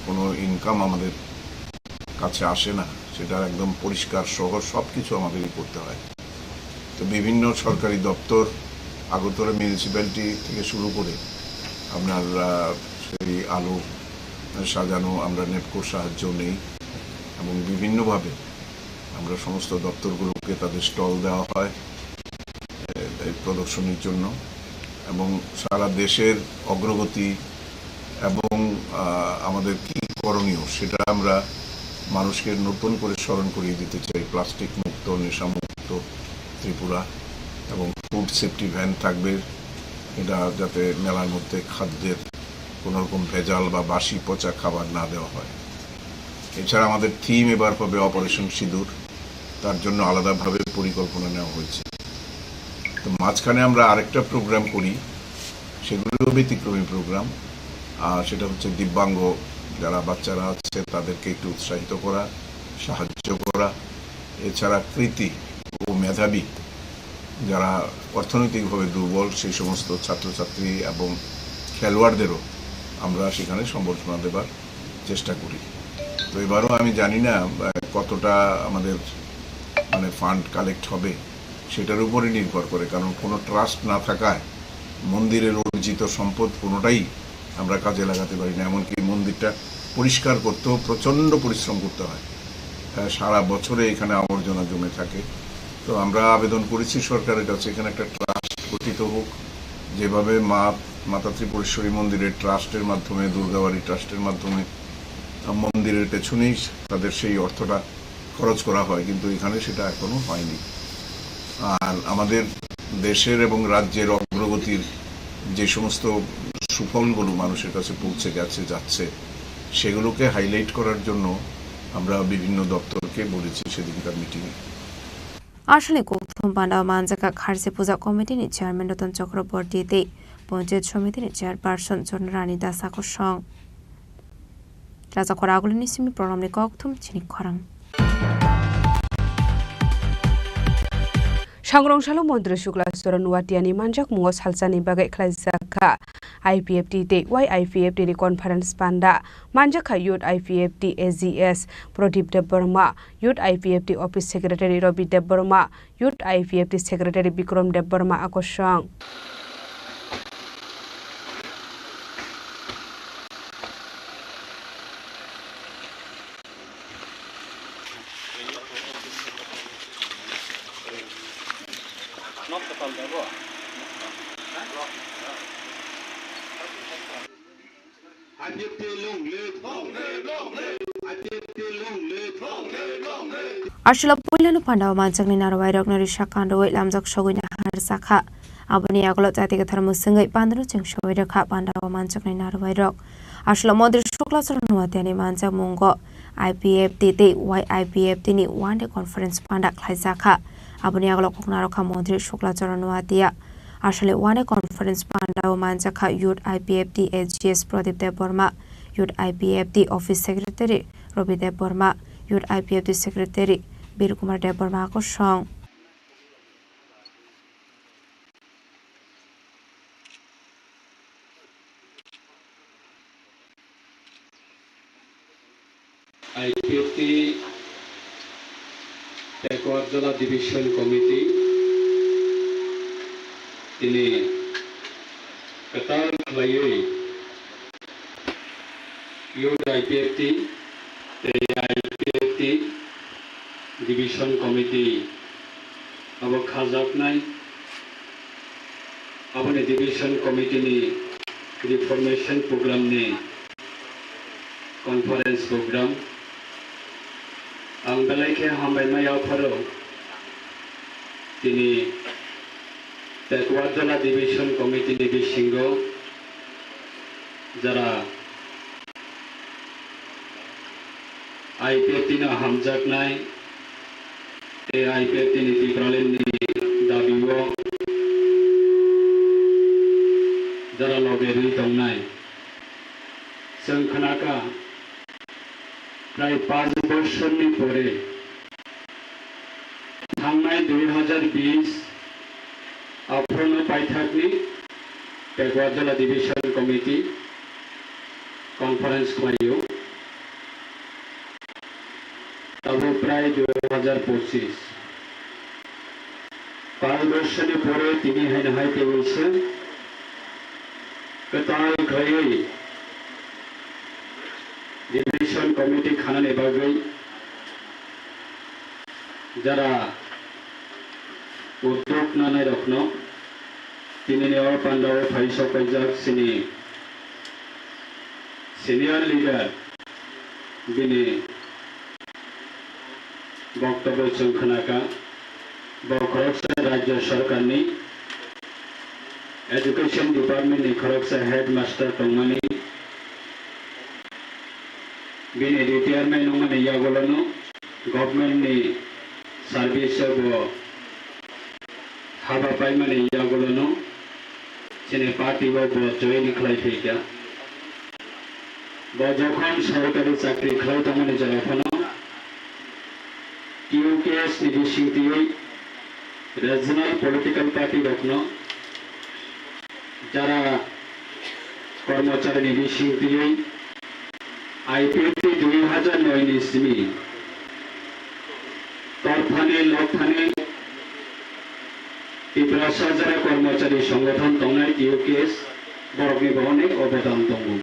কোনো ইনকাম আমাদের কাছে আসে না, সেটা একদম পরিষ্কার সহ সব কিছু আমাদেরই করতে হয়। তো বিভিন্ন সরকারি দপ্তর, আগরতলা মিউনিসিপ্যালিটি থেকে শুরু করে আপনার, আহ, সেই আলো সাজানো, আমরা নেপকোর সাহায্য নেই এবং বিভিন্নভাবে আমরা সমস্ত দপ্তরগুলোকে তাদের স্টল দেওয়া হয়, এ, এই প্রদর্শনীর জন্য। এবং সারা দেশের অগ্রগতি এবং, আহ, আমাদের কি করণীয়, সেটা আমরা মানুষকে নতুন করে স্মরণ করিয়ে দিতে চাই। প্লাস্টিক মুক্ত, নেশামুক্ত ত্রিপুরা এবং ফুড সেফটি ভ্যান থাকবে, এটা যাতে মেলার মধ্যে খাদ্যের কোনো রকম ভেজাল বা বাসি পচা খাবার না দেওয়া হয়। এছাড়া আমাদের থিম এবার হবে অপারেশন সিঁদুর, তার জন্য আলাদাভাবে পরিকল্পনা নেওয়া হয়েছে। তো মাঝখানে আমরা আরেকটা প্রোগ্রাম করি, সেগুলিও ব্যতিক্রমী প্রোগ্রাম। আর সেটা হচ্ছে দিব্যাঙ্গ যারা বাচ্চারা আছে তাদেরকে একটু উৎসাহিত করা, সাহায্য করা। এছাড়া কৃতি ও মেধাবী যারা অর্থনৈতিকভাবে দুর্বল সেই সমস্ত ছাত্রছাত্রী এবং খেলোয়াড়দেরও আমরা সেখানে সম্বর্ধনা দেবার চেষ্টা করি। তো এবারও আমি জানি না, আহ, কতটা আমাদের মানে ফান্ড কালেক্ট হবে, সেটার উপরে নির্ভর করে, কারণ কোনো ট্রাস্ট না থাকায় মন্দিরের অর্জিত সম্পদ কোনোটাই আমরা কাজে লাগাতে পারি না। এমনকি মন্দিরটা পরিষ্কার করতেও প্রচণ্ড পরিশ্রম করতে হয়। আহ, সারা বছরে এখানে আবর্জনা জমে থাকে। তো আমরা আবেদন করেছি সরকারের কাছে, এখানে একটা ট্রাস্ট গঠিত হোক, যেভাবে মা, মাতা ত্রিপুরেশ্বরী মন্দিরের ট্রাস্টের মাধ্যমে, দুর্গাবাড়ি ট্রাস্টের মাধ্যমে, আহ, মন্দিরের পেছনেই তাদের সেই অর্থটা খরচ করা হয়, কিন্তু এখানে সেটা এখনো হয়নি। আর আমাদের দেশের এবং রাজ্যের অগ্রগতির যে সমস্ত সুফলগুলো মানুষের কাছে পৌঁছে গেছে, যাচ্ছে, সেগুলোকে হাইলাইট করার জন্য আমরা বিভিন্ন দপ্তরকে বলেছি সেদিনকার মিটিংয়ে। Aswlani kokthum panda o manjakha Kharchi Puja Committee ni Chairman Ratan Chakraborty tei Panchayat Samiti ni Chairperson Chorna Rani Das Akosong. Rajakhor Agulini simi program ni kokthum chini khorang. Sangrong salo Montri Shukla Charan Nuatia ni manjakmungo salsa ni bagwi khlaijak kha I P F T tei Y I P F T ni conference panda. Manjakha Youth I P F T A G S Pradip Debbarma, Youth I P F T Office Secretary Ravi Debbarma, Youth I P F T Secretary Bikram Debbarma Akosong. Aswla puilano panda o manjaknai narwai rokno risa kandoi lamjak sogwi nahar jakha. Aboni yagulo jati kwthar mwswngwi pandano cheng sogwi rwkha panda o manjaknai narwai rok. Aswla Montri Shukla Charan Nuatia ni manjakmungo I P F T tei Y I P F T ni one day conference panda khlaijakha. Aboni yagulo kok narwkha Montri Shukla Charan Nuatia. Aswlani one day conference panda o manjakha Youth I P F T A G S Pradip Debbarma, Youth I P F T Office Secretary Ravi Debbarma, Youth I P F T Secretary Bir Kumar Debbarma Akosong. I P F T Pekwa Jola Division Committee tini kwtal khlaiwi Youth I P F T tei I P F T Division Committee abo khajaknai. Aboni Division Committee ni Reformation Program ni Conference Program. Ang belai khe hambai ma yapharo tini Pekwa Jola Division Committee ni bisingo jara I P F T no hamjaknai tei I P F T ni Tipraland ni dabi o jora loge rwi tongnai. Chwng khnakha, prai panch bochor ni pore thangnai dui hazar bis aphuru no paithakni Pekwa Jola Division Committee conference khlaio. Tabuk prai dui hajar pochis. Pal borsoni pore tini haino hai teibo se kwtal khlaiwi division committee khanani bagwi jara uddog nanairokno tinini o pandao phai sok paijak chini senior leader bini boktobyo chwng khnakha. Bo khoroksa Rajya Sarkarni Education Department ni khoroksa headmaster tongmani, bini retirement wngmani yagulono government ni service o bo haba paimani yagulono chini party o bo join khlai phaikha. Bo jokhon sorkari chakri khlai tongmani jora phano T U K S ni bisingtwi regional political party rokno jara kormochari ni bisingtwi I P F T dui hajar noi ni simi torthani lokthani Tiprasa jara kormochari songothon tongnai T U K S borokni bo onek obodan tongo.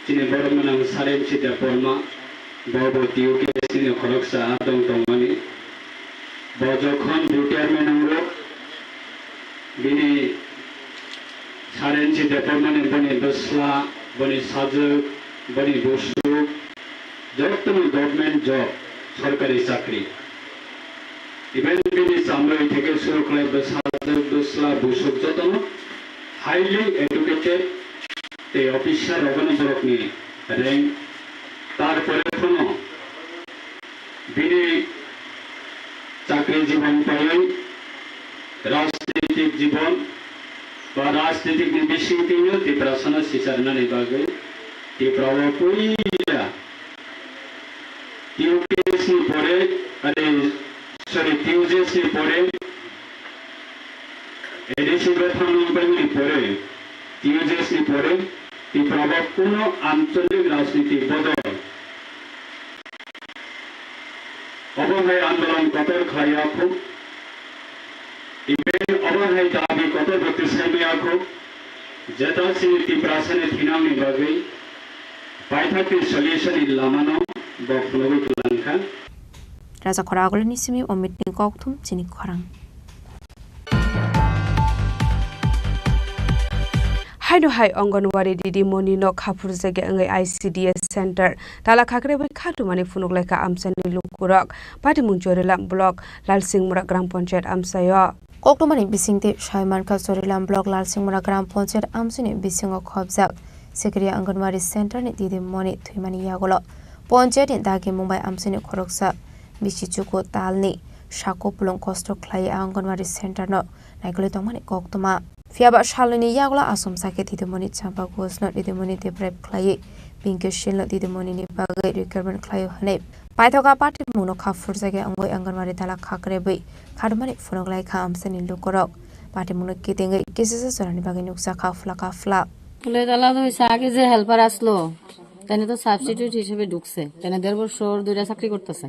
Chini borok mwnang Sarenchi Debbarma, bo bo T U K S ni khoroksa adong tongmani. Bo jokhon retirement wngo, bini Sarenchi Debbarmani boni bwsla, boni sajwk, boni busuk, jottoni government job, sorkari chakri. Even bini chamrwi theke suru khlai bwsajwk, bwsla, busuk jotono highly educated tei officer rogono borokni rank. Tarpore phano bini chakri jibon paiwi rajnitik jibon ba rajnitik ni bisingtwino Tiprasano sicharnani bagwi Tiprao puila T U K S ni pore, are, sorry, T U J S ni pore, A D C bai thangwi paimani pore, T U J S ni pore, Tiprao kuno ancholik rajniti bodol. Obo hai andolon kotor khlaiya khuk, even obo hai dabi kotor bwtwi saimaya khuk, jeta chini Tiprasani thinangni bagwi paithakni solution ni lamano bo phunugwi kwlangkha. Raja Khora Agulini simi o meeting kokthum chini khorang. Haino hai Anganwadi Didi Moni no khaphurjagya wngwi I C D S center tala khakrewi khatumani phunuk laikha amchaini lukurok. Patimung Chorilam block Lalsingmura Gram Panchayat amchaio. Koktumani bisingtwi sai mankha Chorilam block Lalsingmura Gram Panchayat amchaini bisingo khopjak Sikriya Anganwadi center ni Didi Moni thwimani yagulo panchayat ni dagi mungbai amchaini khoroksa bisi chuku talni sako pulung kosto khlai Anganwadi center no naikolwi tongmani koktuma. Phiyaba salnwini yagulo achomsa khe Didi Moni Champa Ghosno Didi Moni debribe khlaiwi Pinki Shilno Didi Monini bagwi recruitment khlaio hwnwi paithoka patimungno kha phurjagwi wngwi Anganwadi tala khakrebwi khatumani phunuk laikha amchaini lukurok. Patimungno kitingwi kisisa jorani bagwi nukjakha phla ka phla. স্কুলে তালা তো হয়েছে, আগে যে হেল্পার আসলো, তাইনে তো সাবস্টিটিউট হিসেবে ঢুকছে, তাইনে দেড় বছর ধরে চাকরি করতেছে,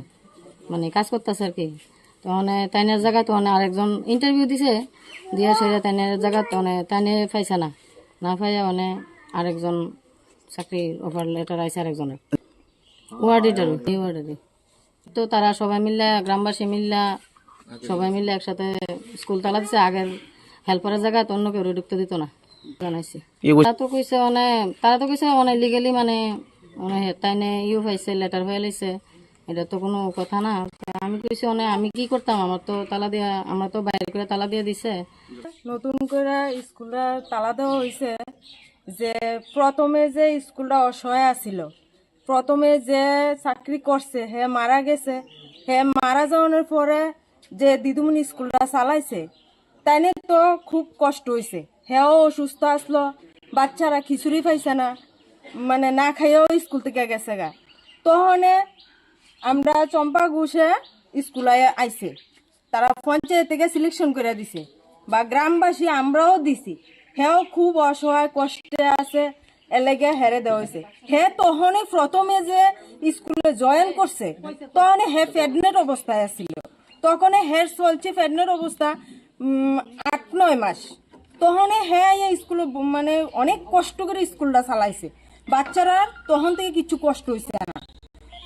মানে কাজ করতেছে আর কি। তো মানে তাইনের জায়গায় তো মানে আরেকজন ইন্টারভিউ দিছে, দিয়া সেটা তাইনের জায়গা তো মানে তাইনে পাইছে না, না পাইয়া মানে আরেকজন চাকরির অফার লেটার আইছে আরেকজনের। ওয়ার্ড এটারও, এই ওয়ার্ডেরই। তো তারা সবাই মিলে, গ্রামবাসী মিলে, সবাই মিলে একসাথে স্কুল তালা দিছে। আগের হেল্পারের জায়গায় তো অন্য কেউ ঢুকতে দিত না, জানাইছি। তারা তো কইছে মানে, তারা তো কইছে মানে লিগালি মানে, মানে তাইনে ইউ পাইছে, লেটার হয়ে লাইছে। এটা তো কোনো কথা না। আমি কইছি মানে আমি কি করতাম, আমার তো তালা দিয়া, আমরা তো বাইরে করে তালা দিয়ে দিছে। নতুন করে স্কুলটা তালা দেওয়া হয়েছে, যে প্রথমে যে স্কুলটা অসহায় আছিল, প্রথমে যে চাকরি করছে, হে মারা গেছে। হে মারা যাওয়ানোর পরে যে দিদিমণি স্কুলটা চালাইছে, তাইনে তো খুব কষ্ট হইছে। হেও অসুস্থ আসলো, বাচ্চারা খিচুড়ি পাইছে না, মানে না খাইয়াও স্কুল থেকে গেছে গা। তখনে আমরা চম্পা ঘোষে স্কুলে আইছে, তারা পঞ্চায়েত থেকে সিলেকশন করে দিছে বা গ্রামবাসী আমরাও দিছি। হেও খুব অসহায় কষ্টে আছে, এলাকা হেরে দেওয়া হয়েছে। হে তখনই প্রথমে যে স্কুলে জয়েন করছে, তখনই হে প্রেগনেন্ট অবস্থায় আছিল। তখনই হে চলছে প্রেগনেন্ট অবস্থা, উম, আট নয় মাস। তখনই হে এই স্কুলে ব-, মানে অনেক কষ্ট করে স্কুলটা চালাইছে। বাচ্চারা তখন থেকে কিছু কষ্ট হয়েছে না।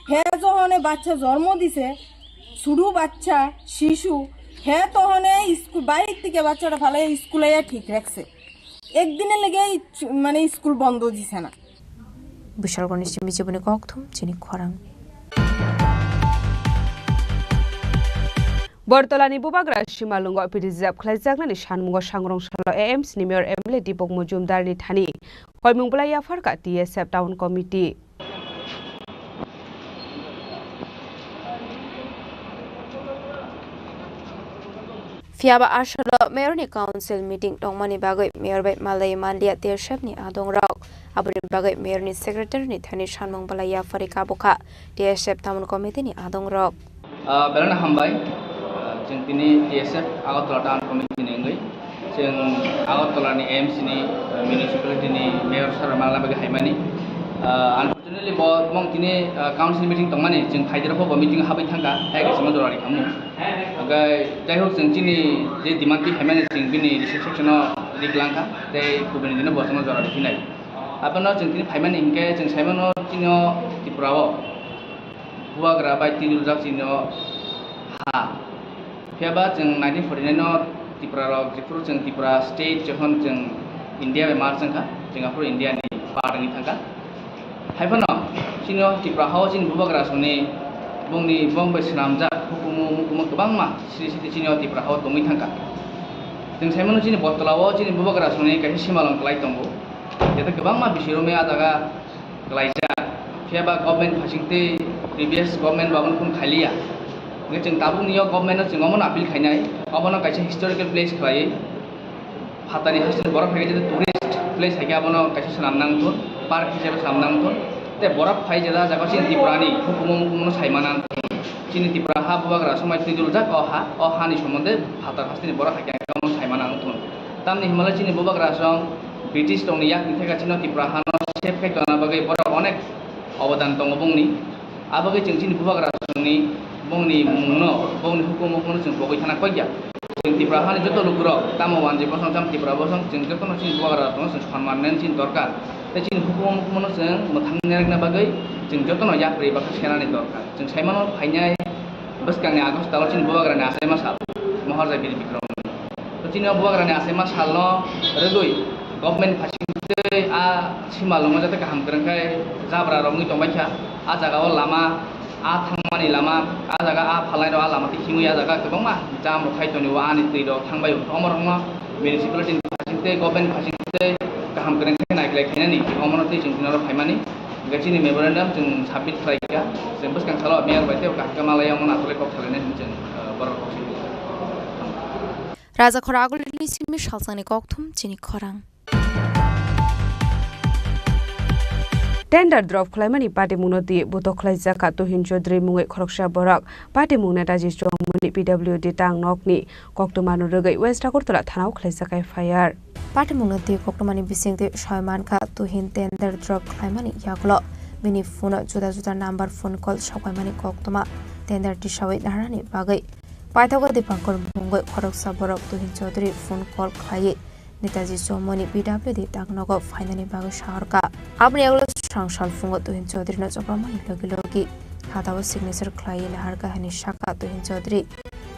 হে যখন এই বাচ্চা জন্ম দিছে, শুধু বাচ্চা, শিশু, হে তখন এই স্কুল, বাইরে থেকে বাচ্চাটা ফালাই স্কুলে ঠিক রাখছে। একদিনের লেগে এই চ-, মানে স্কুল বন্ধ দিছে না। Bishalgorni simi chibuni kokthum chini khorang. Bortolani bubagra simalwngo P D Z khlaijaknani sanmungo sangrong salo A M C ni mayor M L A Dipok Mojumdar ni thani koimung bwlai yapharkha T S F Town Committee. Phiya ba aswk mayor ni council meeting tongmani bagwi mayor bai malai manliya T S F ni adong rok. Aboni bagwi mayor ni secretary ni thani sanmung bwlai yapharwi kabukha T S F Town Committee ni adong rok. Ah, belai no hambai. Ah, chwng tini T S F Agartala Town Committee ni wngwi chwng Agartala ni A M C ni, ah, municipality ni mayor sir rok malna bagwi haimani. Ah, unfortunately bo mong tini, ah, council meeting tongmani chwng phaidero bo meeting habwi thangkha, hai kaisa jora ri khamu. Hwnkhe, jai hok, chwng chini je demand twi phaimani, chwng bini reception-o ri kwlangkha, tei kubuni dino bo chwngno jora riphinai. Abono chwng tini phaimani hinkhe, chwng saimano chini o Tripura-o bubagra bai twiduljak chini o ha. Phiya ba chwng nineteen forty-nine-o Tripura rok, jephuru chwng Tripura state, jokhon chwng India bai merge wngkha, chwng aphuru India ni part wngwi thangkha. Hai phano chini o Tripura ha-o chini bubagra songni bongni bong bai swnamjak hukumu mukumu kwbangma sri sri chini o Tripura ha-o tongwi thangkha. Chwng sai mano chini Bottola-o chini bubagra songni kaisa simalwng kwlai tongo. Jeta kwbangma bisi romwi ah jaga kwlaijak. Phiya ba government phasing tei previous government bo abono phone khailiya. Hwnkhe chwng tabukni o government-no chwng omono appeal khainai, obono kaisa historical place khlaiwi. Phatani hasteni borok hai khe tourist place hai khe abono kaisa swnam nang thun, park hisabe swnam nang thun. Tei borok phai jeta jaga chini Tripurani hukumu mukumu no sai ma nang thun. Chini Tripura ha bubagra somai twiduljak o ha, o hani somonde phatar hasteni borok hai khe abono sai ma nang thun. Tamni himale chini bubagra song British rokni yakni theka chino Tripura hano save khai tongna bagwi borok onek obodan tongo bongni. Abagwi chwng chini bubagra songni bongni mungno, bongni hukumu mukumu chwng pogwi thana koi ya. Chwng Tripura hani joto lukurok, tamo wanjwi bosong, tamo Tripura bosong, chwng jotono chini bubagra songno chwng sonman nani chini dorkar. Tei chini hukumu mukumu no chwng mwthang nai rwkna bagwi chwng jotono yapri baksa senani dorkar. Chwng sai mano phainai bwskangni August talo chini bubagrani achaima sal, Maharaja Bir Bikram. To chini o bubagrani achaima salno rwgwi government phasing tei a simalwngo jate kaham kwrwng khe jabra rok wngwi tongbaikha. A jaga o lama, a thangmani lama, a jaga a phalnai rok a lama tei himwi a jaga kwbangma jam rok khai tonwi o ani twi rok thangbai o. Omo rokno municipality ni phasing tei government phasing tei kaham kwrwng khe naiklai khainani omono tei chwng tini oro phaimani. Hingke chini memorandum chwng submit khlai kha, chwng bwskang salo mayor bai tei kaham khe malai omono aswk kok salainai hinwi chwng, ah, borok kok simi. Raja Khora Agulini simi salsani kokthum chini khorang. Tender drop khlaimani patimungno twi butok khlaijak kha Tuhin Chaudhary mungwi khoroksa borok. Patimung Netaji Chowmuni P W D tang nokni koktwmano rwgwi West Agartala thanao khlaijak F I R. Patimungno twi koktwmani bisingtwi soi mankha Tuhin tender drop khlaimani yagulo bini phone-o juda juda number phone call sokpaimani koktwma tender tisawi narani bagwi. Paithago Dipankar mungwi khoroksa borok Tuhin Chaudhary phone call khlaiwi Netaji Chowmuni P W D tangnogo phainani bagwi sahorkha. Aboni yagulo swrang sal phungo Tuhin Chaudhary no chopramani logi logi khatao signature khlaiwi laharkha hinwi sakha Tuhin Chaudhary.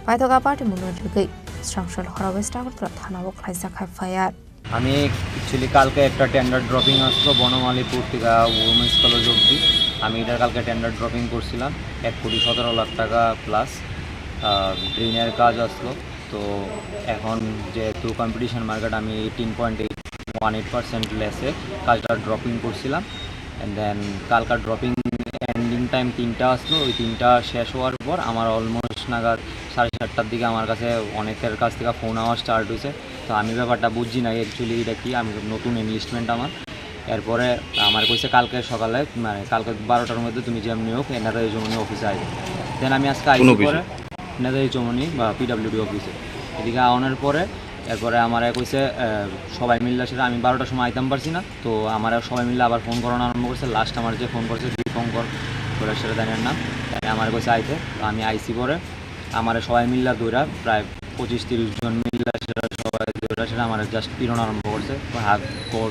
Paithago patimungno rwgwi swrang sal horo West Agartala thanao khlaijak F I R. আমি অ্যাকচুয়ালি কালকে একটা tender dropping আসলো বনমালীপুর থেকে women's college অবধি। আমি এটা কালকে tender dropping করছিলাম এক কোটি সতেরো লাখ টাকা প্লাস ড্রেনের কাজ আসলো। তো এখন যেহেতু কম্পিটিশন মার্কেট, আমি eighteen point eight one eight percent লেসে কাজটা ড্রপিং করছিলাম। অ্যান্ড দেন কালকার ড্রপিং এন্ডিং টাইম তিনটা আসলো, ওই তিনটা শেষ হওয়ার পর আমার অলমোস্ট নাগাদ সাড়ে সাতটার দিকে আমার কাছে অনেকের কাছ থেকে ফোন আওয়া স্টার্ট হয়েছে। তো আমি ব্যাপারটা বুঝছি না অ্যাকচুয়ালি এটা কি, আমি নতুন এনলিস্টমেন্ট আমার। এরপরে আমার কইছে কালকে সকালে, মানে কালকে বারোটার মধ্যে তুমি যেমনি হোক নেতাজি চৌমুহনী অফিসে আইবে। দেন আমি আজকে কোন আইসি অফিসে? পরে নেতাজি চৌমুহনী বা পিডাব্লিউডি অফিসে। এদিকে আওয়ানোর পরে এরপরে আমারে কইছে, আহ, সবাই মিললে সেটা আমি বারোটার সময় আইতাম পারছি না, তো আমারে সবাই মিললে আবার ফোন করানো আরম্ভ করছে। লাস্ট আমার যে ফোন করছে দীপঙ্কর, ওরা সেটা জানি না, তাই আমারে কইছে আইতে, তো আমি আইছি পরে। আমারে সবাই মিললে দৌড়া প্রায় পঁচিশ তিরিশ জন মিললে সেটা সবাই দৌড়া সেটা আমারে জাস্ট পিটন আরম্ভ করছে, হাত,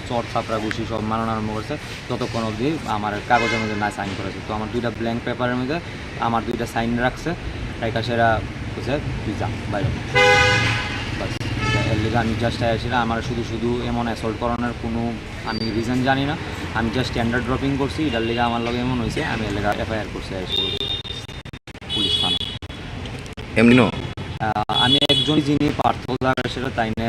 চর, থাপড়া, ঘুষি সব মারানো আরম্ভ করছে। যতক্ষণ অবধি আমার কাগজের মধ্যে না সাইন করেছে। তো আমার দুইটা ব্ল্যাংক পেপারের মধ্যে আমার দুইটা সাইন রাখছে, রাইখা সেরা কইছে, "তুই যা বাইরে।" বাস, এর লিগে আমি জাস্ট আইসি না, আমার শুধু শুধু এমন অ্যাসল্ট করানোর কোনো আমি রিজন জানি না। আমি জাস্ট টেন্ডার ড্রপিং করছি, এটার লিগে আমার লগে এমন হয়েছে, আমি এর লিগে এফআইআর করছি আইসি পুলিশ থানা। এমনি ন? আহ, আমি একজন যিনি পার্থ দার সেটা তাই না,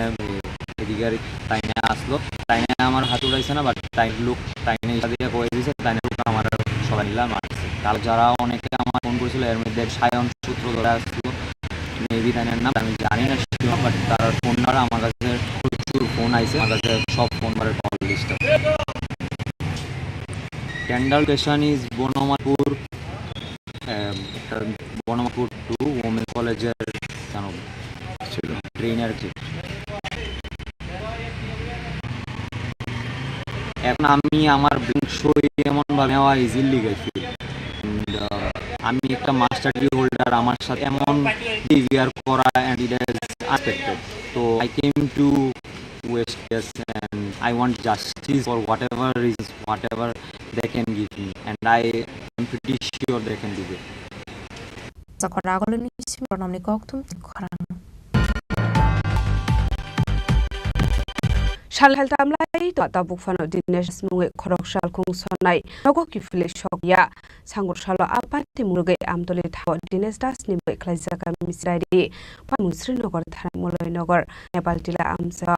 এদিকে আর তাই না আসলো, তাই না আমার হাত উঠাইছে না, বাট তাই লুক, তাই না ইশারা দিয়ে কয়ে দিয়েছে, তাই না লুক আমার সবাই মিলে মারছে। তার যারা অনেকে আমার ফোন করেছিল, এর মধ্যে সায়ন সূত্র ধরে আসলো, মেবি তাই না নাম আমি জানি না শিওর, বাট তার ফোন নাম্বার আমার কাছে প্রচুর ফোন আইছে, আমার কাছে সব ফোন নাম্বারের কল লিস্ট আছে। টেন্ডার লোকেশন ইজ বনমালপুর, আহ, বনমালপুর টু ওমেন কলেজের জানো ছিল। ট্রেন আর কি। এখন আমি আমার ব্রেন সই এমন ভাবে নেওয়া ইজিলি গেছি। And, আহ, আমি একটা মাস্টার ডিগ্রি হোল্ডার, আমার সাথে এমন বিহেভিয়ার করা, and it is unexpected. So I came to West Case and I want justice for whatever reasons, whatever they can give me, and I am pretty sure they can give it. Sakora agolini simi pronomni kokthum khorang. Sal hal tamlai to tabuk phano Dinesh mungwi khorok sal khung sonai nogo kiphilwi sok ya. Sangur salo a party mungwi Amtoli thao Dinesh Das ni bai khlaijak a misraidi. Pamung Srinagar thani Moloi Nagar, Nepal tila amsa.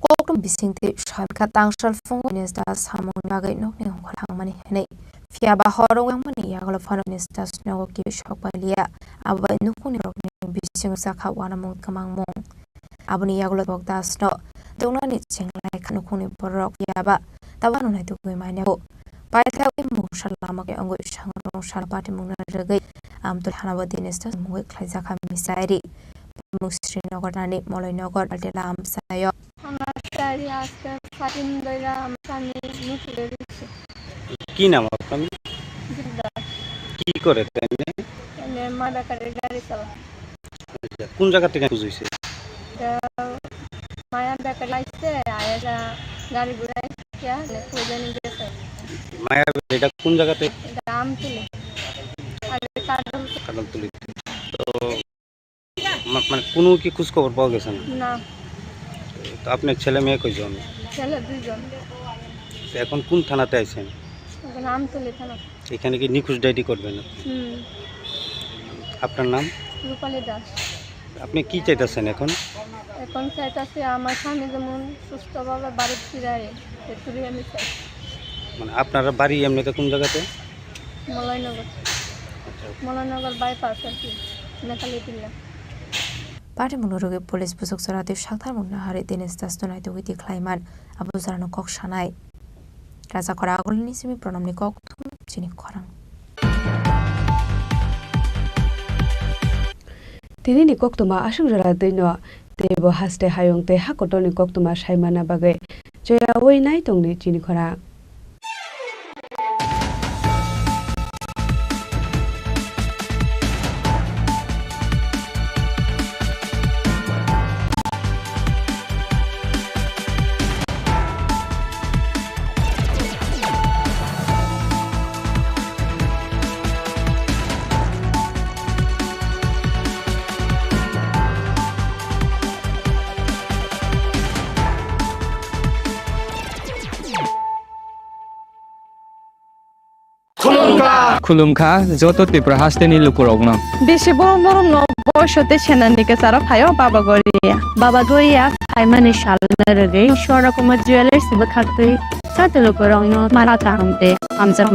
Kokthum bisingtwi sal kha tangsal phungo Dinesh Das samungni bagwi nokni ongkhor thangmani hwnwi. Phiya ba horo wngmani yagulo phano Dinesh Das nogo kiphilwi sok pai liya. Abo bai nukhungni borokni bisingo chakha uanamung kwmangmung. Aboni yagulo Bok Das no tongnani chenglai kha nukhungni borok phiya ba tabano naitugwi manya kho. Paithakgwi mungsa lama khe wngwi sangrong sal patimungno rwgwi Amtol hanabo Dinesh Das mungwi khlaijak kha misraidi. Pamung Srinagar thani Moloi Nagar Altela amsaio. আমার স্যারই আজকে সাত দিন ধরে আমার স্বামী নিখোঁজ হয়ে গেছে। কি নাম আপনার? জিদ্দা। কি করে এমনি? এমনি মা বেকারের গাড়ি চালায়। আচ্ছা, কোন জায়গা থেকে নিখোঁজ হয়েছে? এটা মায়া বেকারি আইছে, আয়া গাড়ি ঘুরে আইছে, মানে খুঁজে নিয়ে গেছে। মায়া, এটা কোন জায়গাতে? এটা আমতলি। আগে কাদল। কাদলতলি। তো মা-, মানে কোনো কি খোঁজ খবর পাওয়া গেছে না? না। তো আপনার ছেলে মেয়ে কয়জন? ছেলে দুইজন। তো এখন কোন থানাতে আছেন? এখন আমতলী থানা। এখানে কি নিখোঁজ ডায়েরি করবেন আপনি? হুম। আপনার নাম? রূপালী দাস। আপনি কি চাইতেছেন এখন? এখন চাইতাছি আমার স্বামী যেমন সুস্থভাবে বাড়িত ফিরে আয়, এটুকুই আমি চাই। মানে আপনার বাড়ি এমনিতে কোন জায়গাতে? মলয়নগর। আচ্ছা। মলয়নগর বাইপাস আর কি, নেকালি Tilla. Patimungno rwgwi police bwswk jora tei sakthar mungno hari Dinesh Das no naitugwi tikhlaiman, abo jorano kok sanai. Rajakora agulini simi pronomni kok thum chini khorang. Tinini koktwma aswk jora twino teibo haste hayung tei hakotorni koktwma saimana bagwi choyaui nai tongdi chini khorang. Khulumkha joto Tripura hasteni lukurokno. Bisi borom borom no boiso tei senani kwcharo phaio Baba Goria. Baba Goria phaimani salno rwgwi Swarna Kumar Jewellers bwkhaktwi joto lukurokno mala kaham tei hamjak.